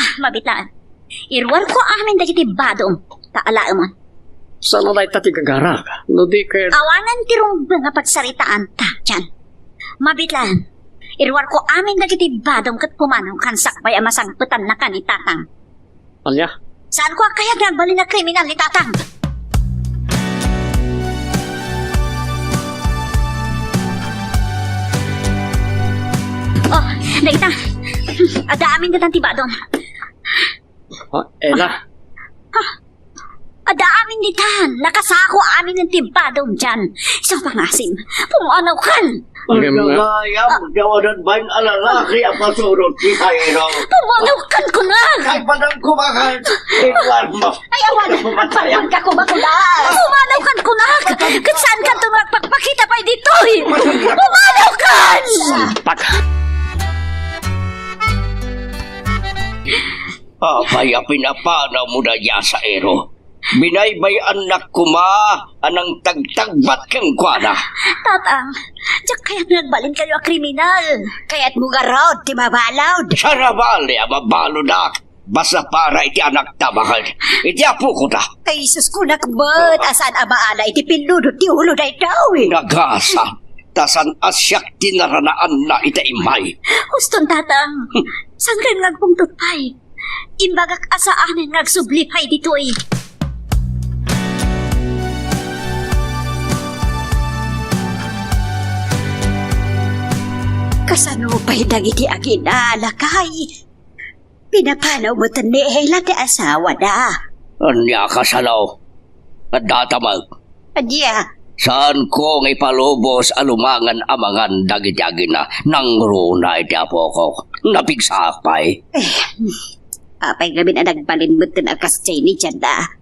Ah, mabitlaan. Iruarko amin dagiti badom, ta alaemon. Saan a dayta ti gagarak, no di ket... Awanen ti rumbeng a pagsaritaanta, dian. Mabitlaan. Iruarko amin dagiti badom ket pumanawkan sakbay a masangpetannakan ni Tatang. Ania? Saanko a kayat nga agbalin a kriminal ni Tatang. Oh, dagita. Adda amin ditan ti badom. Ah, Ella. Ah, adda amin ditan. Nakasako amin ti badom dian. Isu a pangasim. Pumanawkan. Ngem nga, gayam, ah, dawanan bain a lalaki a pasurot ti saero. Pumanawkan kunak. Kay padang kumakan. Iwan mo. Ay, awan. Agparianka koma kunak. Pumanawkan kunak. Ket saankanto nga agpakpakita pay ditoy. Pumanawkan. Pak. Apay a pinapanawmo dayta a saero? Binaybay-annak koma a nangtagtagbat kenkuana. Tatang, diak kayat nga agbalinkayo a kriminal. Kayatmo ngarud ti mabalud? Sabali a mabaludak. Basta para iti anakta baket iti apokota. Ay, sus, kunak met a saan a maala iti pinnudot ti ulo daytoy. Nagasat, ta saan a siak ti naranaanna ita immay. Huston, Tatang. Saankayon nga agpungtot pay? Imbagak a saanen nga agsubli pay ditoy. Kasano pay dagiti agina, lakay? Pinapanaw metten ni Ella ti asawana. Ania kasano? Adda ta met. Ania? Saanko nga ipalubos a lumangen a mangan dagiti agina nangruna iti apoko. Napigsaak pay. Eh, apay ngamin a nagbalin metten a kasdiay ni Janda?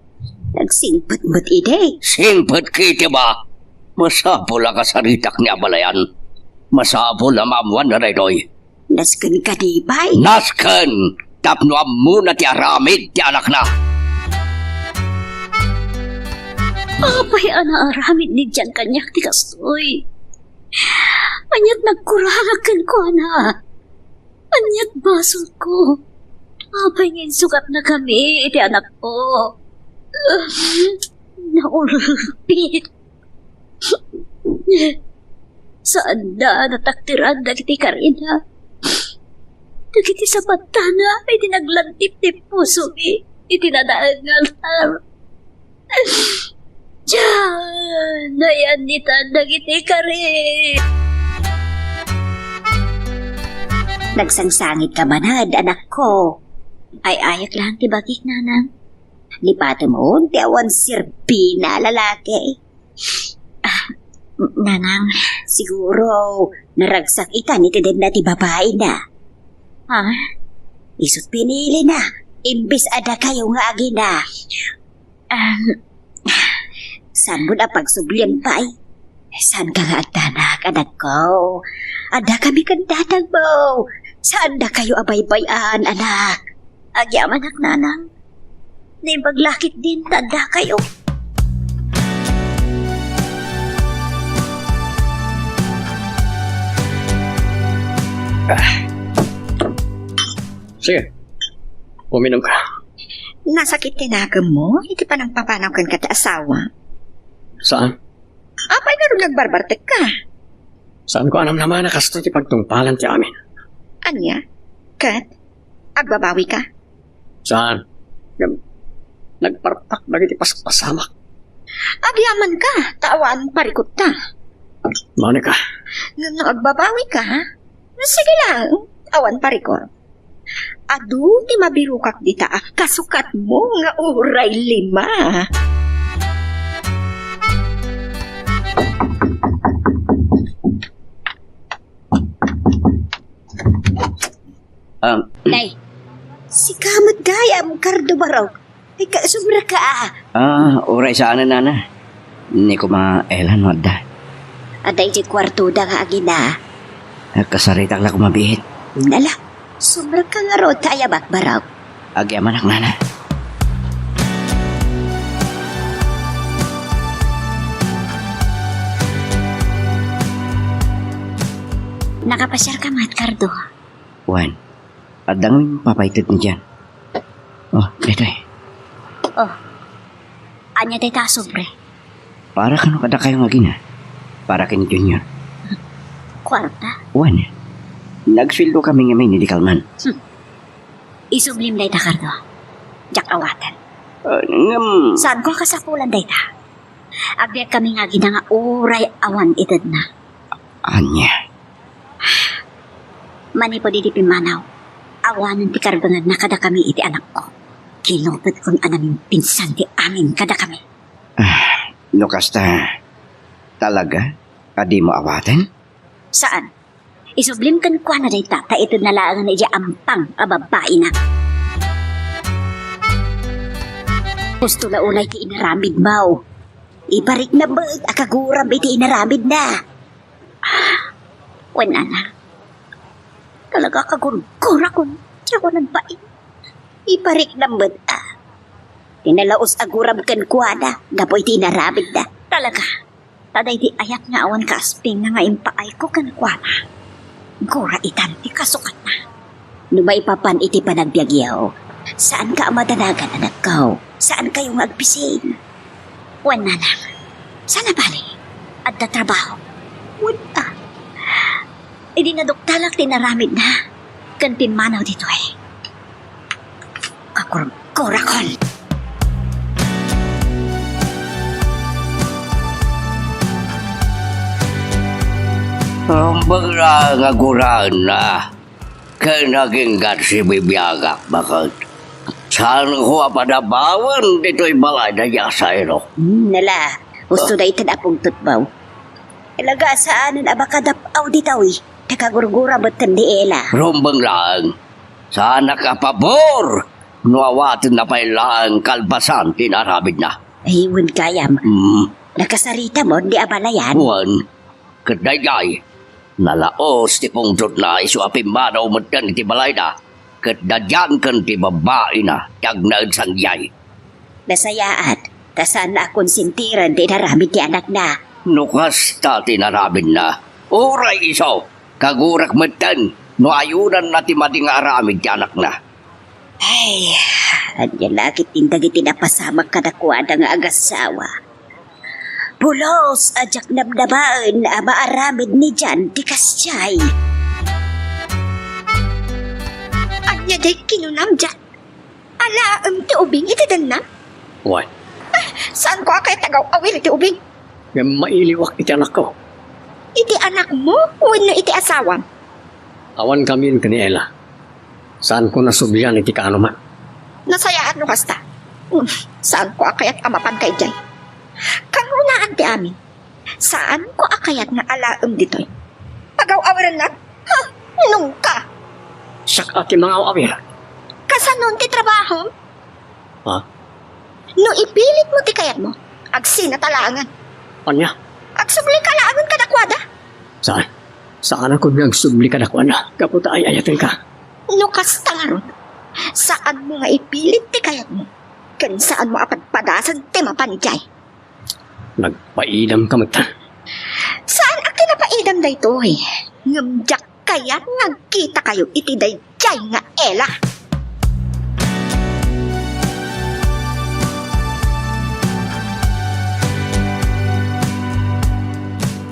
Nagsingpet met idi. Singpet ketdi ba? Masapul a kasaritak ni abalayan. Masapul a maammuanna daytoy. Nasken kadi pay? Nasken tapno ammona ti aramid ti anakna. Apay a naaramid ni Jan kaniak ti kastoy? Aniat nagkurangak kenkuana? Aniat basolko? Apay nga insukatnakami iti anakko? Naulpit. Saanda a natakderan dagiti karina, dagiti sapattana a idi naglantip ti pusomi iti nadael nga altar. Dian, nayannitan dagiti kari. Nagsangsangit ka manad, anakko. Ay-ayek lang ti bagik, nanang. Lipatem ti awan serbina a lalaki. Ah, nanang, siguro naragsak itan iti denna ti babaina. Ha? Isut' pinilina, imbes a dakayo nga agina. Ah, saan mo na pagsublian pay? Saan ka nga agdanak, anakko? Adda kami ken tatangmo. Saan dakayo a baybay-an, anak? Agyamanak, nanang. Naimbag la ketdin ta adda kayo. Sige, uminom ka. Nasakit ti nakemmo iti panangpapanaw kenka ti asawa? Saan? Apay ngarud nga agbarbartek ka? Saan ko a namnama a kastoy ti pagtungpalan ti amin. Ania? Ket, agbabawi ka? Saan? Ngem, nagparpak dagiti paspasamak. Agyaman ka, ta awan parikutta. Monica. Ngem no agbabawi ka, ha? Sige lang, awan parikor. Adu ti mabirokak dita a kasukatmo nga uray lima. Ah, Nay, sika met gayam, Cardo Barok. Ay, ka, sobra ka, ah. Ah, uray saan, nana. Ni kuma Ella no adda. Adda iti kuartoda nga agina. Ah, kasaritak la kumabiit. Nala, sobra ka ngarud, ta ayabak, Barok. Agyamanak, nana. Nakapasiar ka met, Cardo? Wen, adda ngamin papaited ni Jan. Oh, daytoy. Oh. Ania dayta a sobre? Para kano kadakayo nga agina? Para ken Junior. Kuarta? Wen, nagsueldo kami ngamin idi kalman. Hmm. Isublim dayta, Cardo. Diak awaten. Ah, ngem. Saanko a kasapulan dayta? Agbiag kami nga agina nga uray awan itedna. Ania? Manipud idi pimmanaw, awanen ti karbenganna kadakami iti anakko. Kinupodkon a namimpinsan ti amin kadakami. Ah, no kasta, talaga a dimo awaten? Saan? Isublim kenkuana dayta, ta itedna laengen idiay ampang a babaina. Husto la unay ti inaramidmo. Ibarikna met a kaguram iti inaramidna. Wen, anak, talaga a kagurgurakon ti awanan bain. Ibarikna met a ti nalaus a guram kenkuana gapu iti inaramidna. Talaga. Ta daydi ayat nga awan kaaspingna nga impaayko kenkuana, gura itan ti kasukatna. No maipapan iti panagbiagyo, saanka a madanagan, anakko. Saankayo nga agpising. Wen, nanang, saan a bale? Adda trabaho? Wen, a. Idi naduktalak ti inaramidna ken pimmanaw ditoy, kagurgurakon. Rumbeng laeng a guraenna ken agingga ti sibibiagak, baket. Saanko a padabawen ditoy balay daydi a Sairo. Hmm, nala, husto dayta a pungtotmo. Talaga a saanen a makadap-aw ditoy, ta kagurgura metten ni Ella. Rumbeng laeng. Saanak a pabor no awatenna pay laeng kalpasan ti inaramidna. Ay, wen gayam. Mm. Nakasarita mo di abalayan? Wen. Ket daydiay, nalaus ti pungtotna isu a pimmanaw metten iti balayda, ket dadian ken ti babaina ti agnaed sangdiay. Nasayaat, ta saanna a konsentiren ti inaramid ti anakna. No kasta ti inaramidna, uray isu, kagurak metten no ayonanna ti madi nga aramid ti anakna. Ay, ania la ketdin dagiti napasamak kadakuada nga agasawa? Pulos a diak namnamaen a maaramid ni Jan ti kasdiay. Ania diay kinunam, Jan? Alaem ti ubing iti dennam? Wen. Ah, saanko a kayat a agaw-awir iti ubing? Ngem mailiwak iti anakko. Iti anakmo wenno iti asawam? Awan kamin ken ni Ella. Saanko a sublian iti kaanoman. Nasayaat no kasta. Hmm, saanko a kayat a mapanka idiay. Kangrunaan ti amin. Saanko a kayat nga alaem ditoy. Agaw-awirennak? Ha? Nungka? Siak a ti mangaw-awir. Kasanon ti trabahom? Ha? No ipilitmo ti kayatmo, agsinata laengen. Ania? Agsublika laengen kadakuada. Saan? Saanakon nga agsubli kadakuada gapu ta ay-ayatenka. No kasta ngarud, saanmo nga ipilit ti kayatmo, ken saanmo a padpadasen ti mapan idiay. Nagpaidamka metten. Saan a kinapaidam daytoy? Ngem diak Ayan nga agkitakayo iti daydiay nga Ella.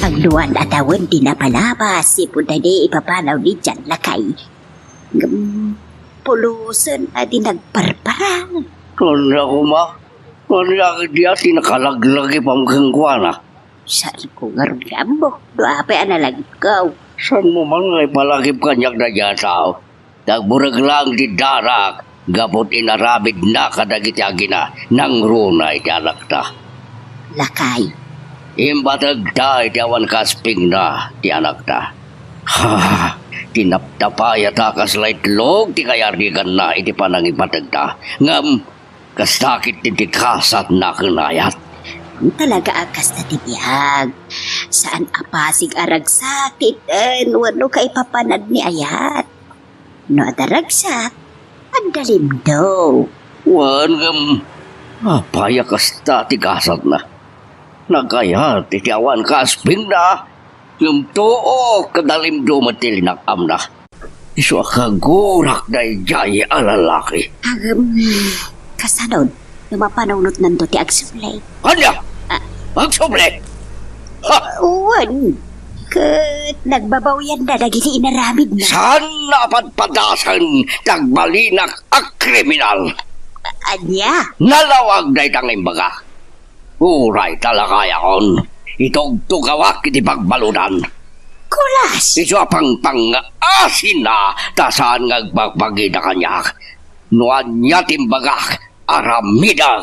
Agduan a tawen ti napalabas, sipud daydi ipapanaw ni Jan Lakay. Ngem pulosen a di nagparparang. Ania koma? Ania kadi a ti nakalaglagipam kenkuana? Saanko ngarud nga ammo no apay a nalagipko. Saanmo man nga ipalagip kaniak daydiay a tao? Nagbureg laeng ti darak gapu ti inaramidna kadagiti agina nangruna iti anakta. Lakay. Imbategda iti awan kaspingna ti anakta. Ha, tinaptapayata kasla itlog ti kayariganna iti panangibategda. Ngem, kasta ketdi ti kasatna ken ayat. Talaga a kasta ti biag. Saan a pasig a ragsak ti it-en wenno kaipapanad ni ayat. No adda ragsak, adda limdo. Wen, ngem apay a kasta ti kasatna? Nagayat iti awan kaspingna, ngem tuok, adda limdo met ti linak-amna. Isu a kagurak daydiay a lalaki. Agem, kasano no mapanunotnanto ti agsubli? Ania? Ah. Agsubli? Ha? Wen, ket nagbabawianda dagiti inaramidna. Saan a padpadasen ti agbalinak a kriminal? Ania? Nalawag dayta nga imbagak. Uray ta lakayakon, itugtugawak iti pagbaludan. Kulas! Isu a pangpang nga asinna ta saan nga agbagbagida kaniak. No ania ti imbagak, aramidek.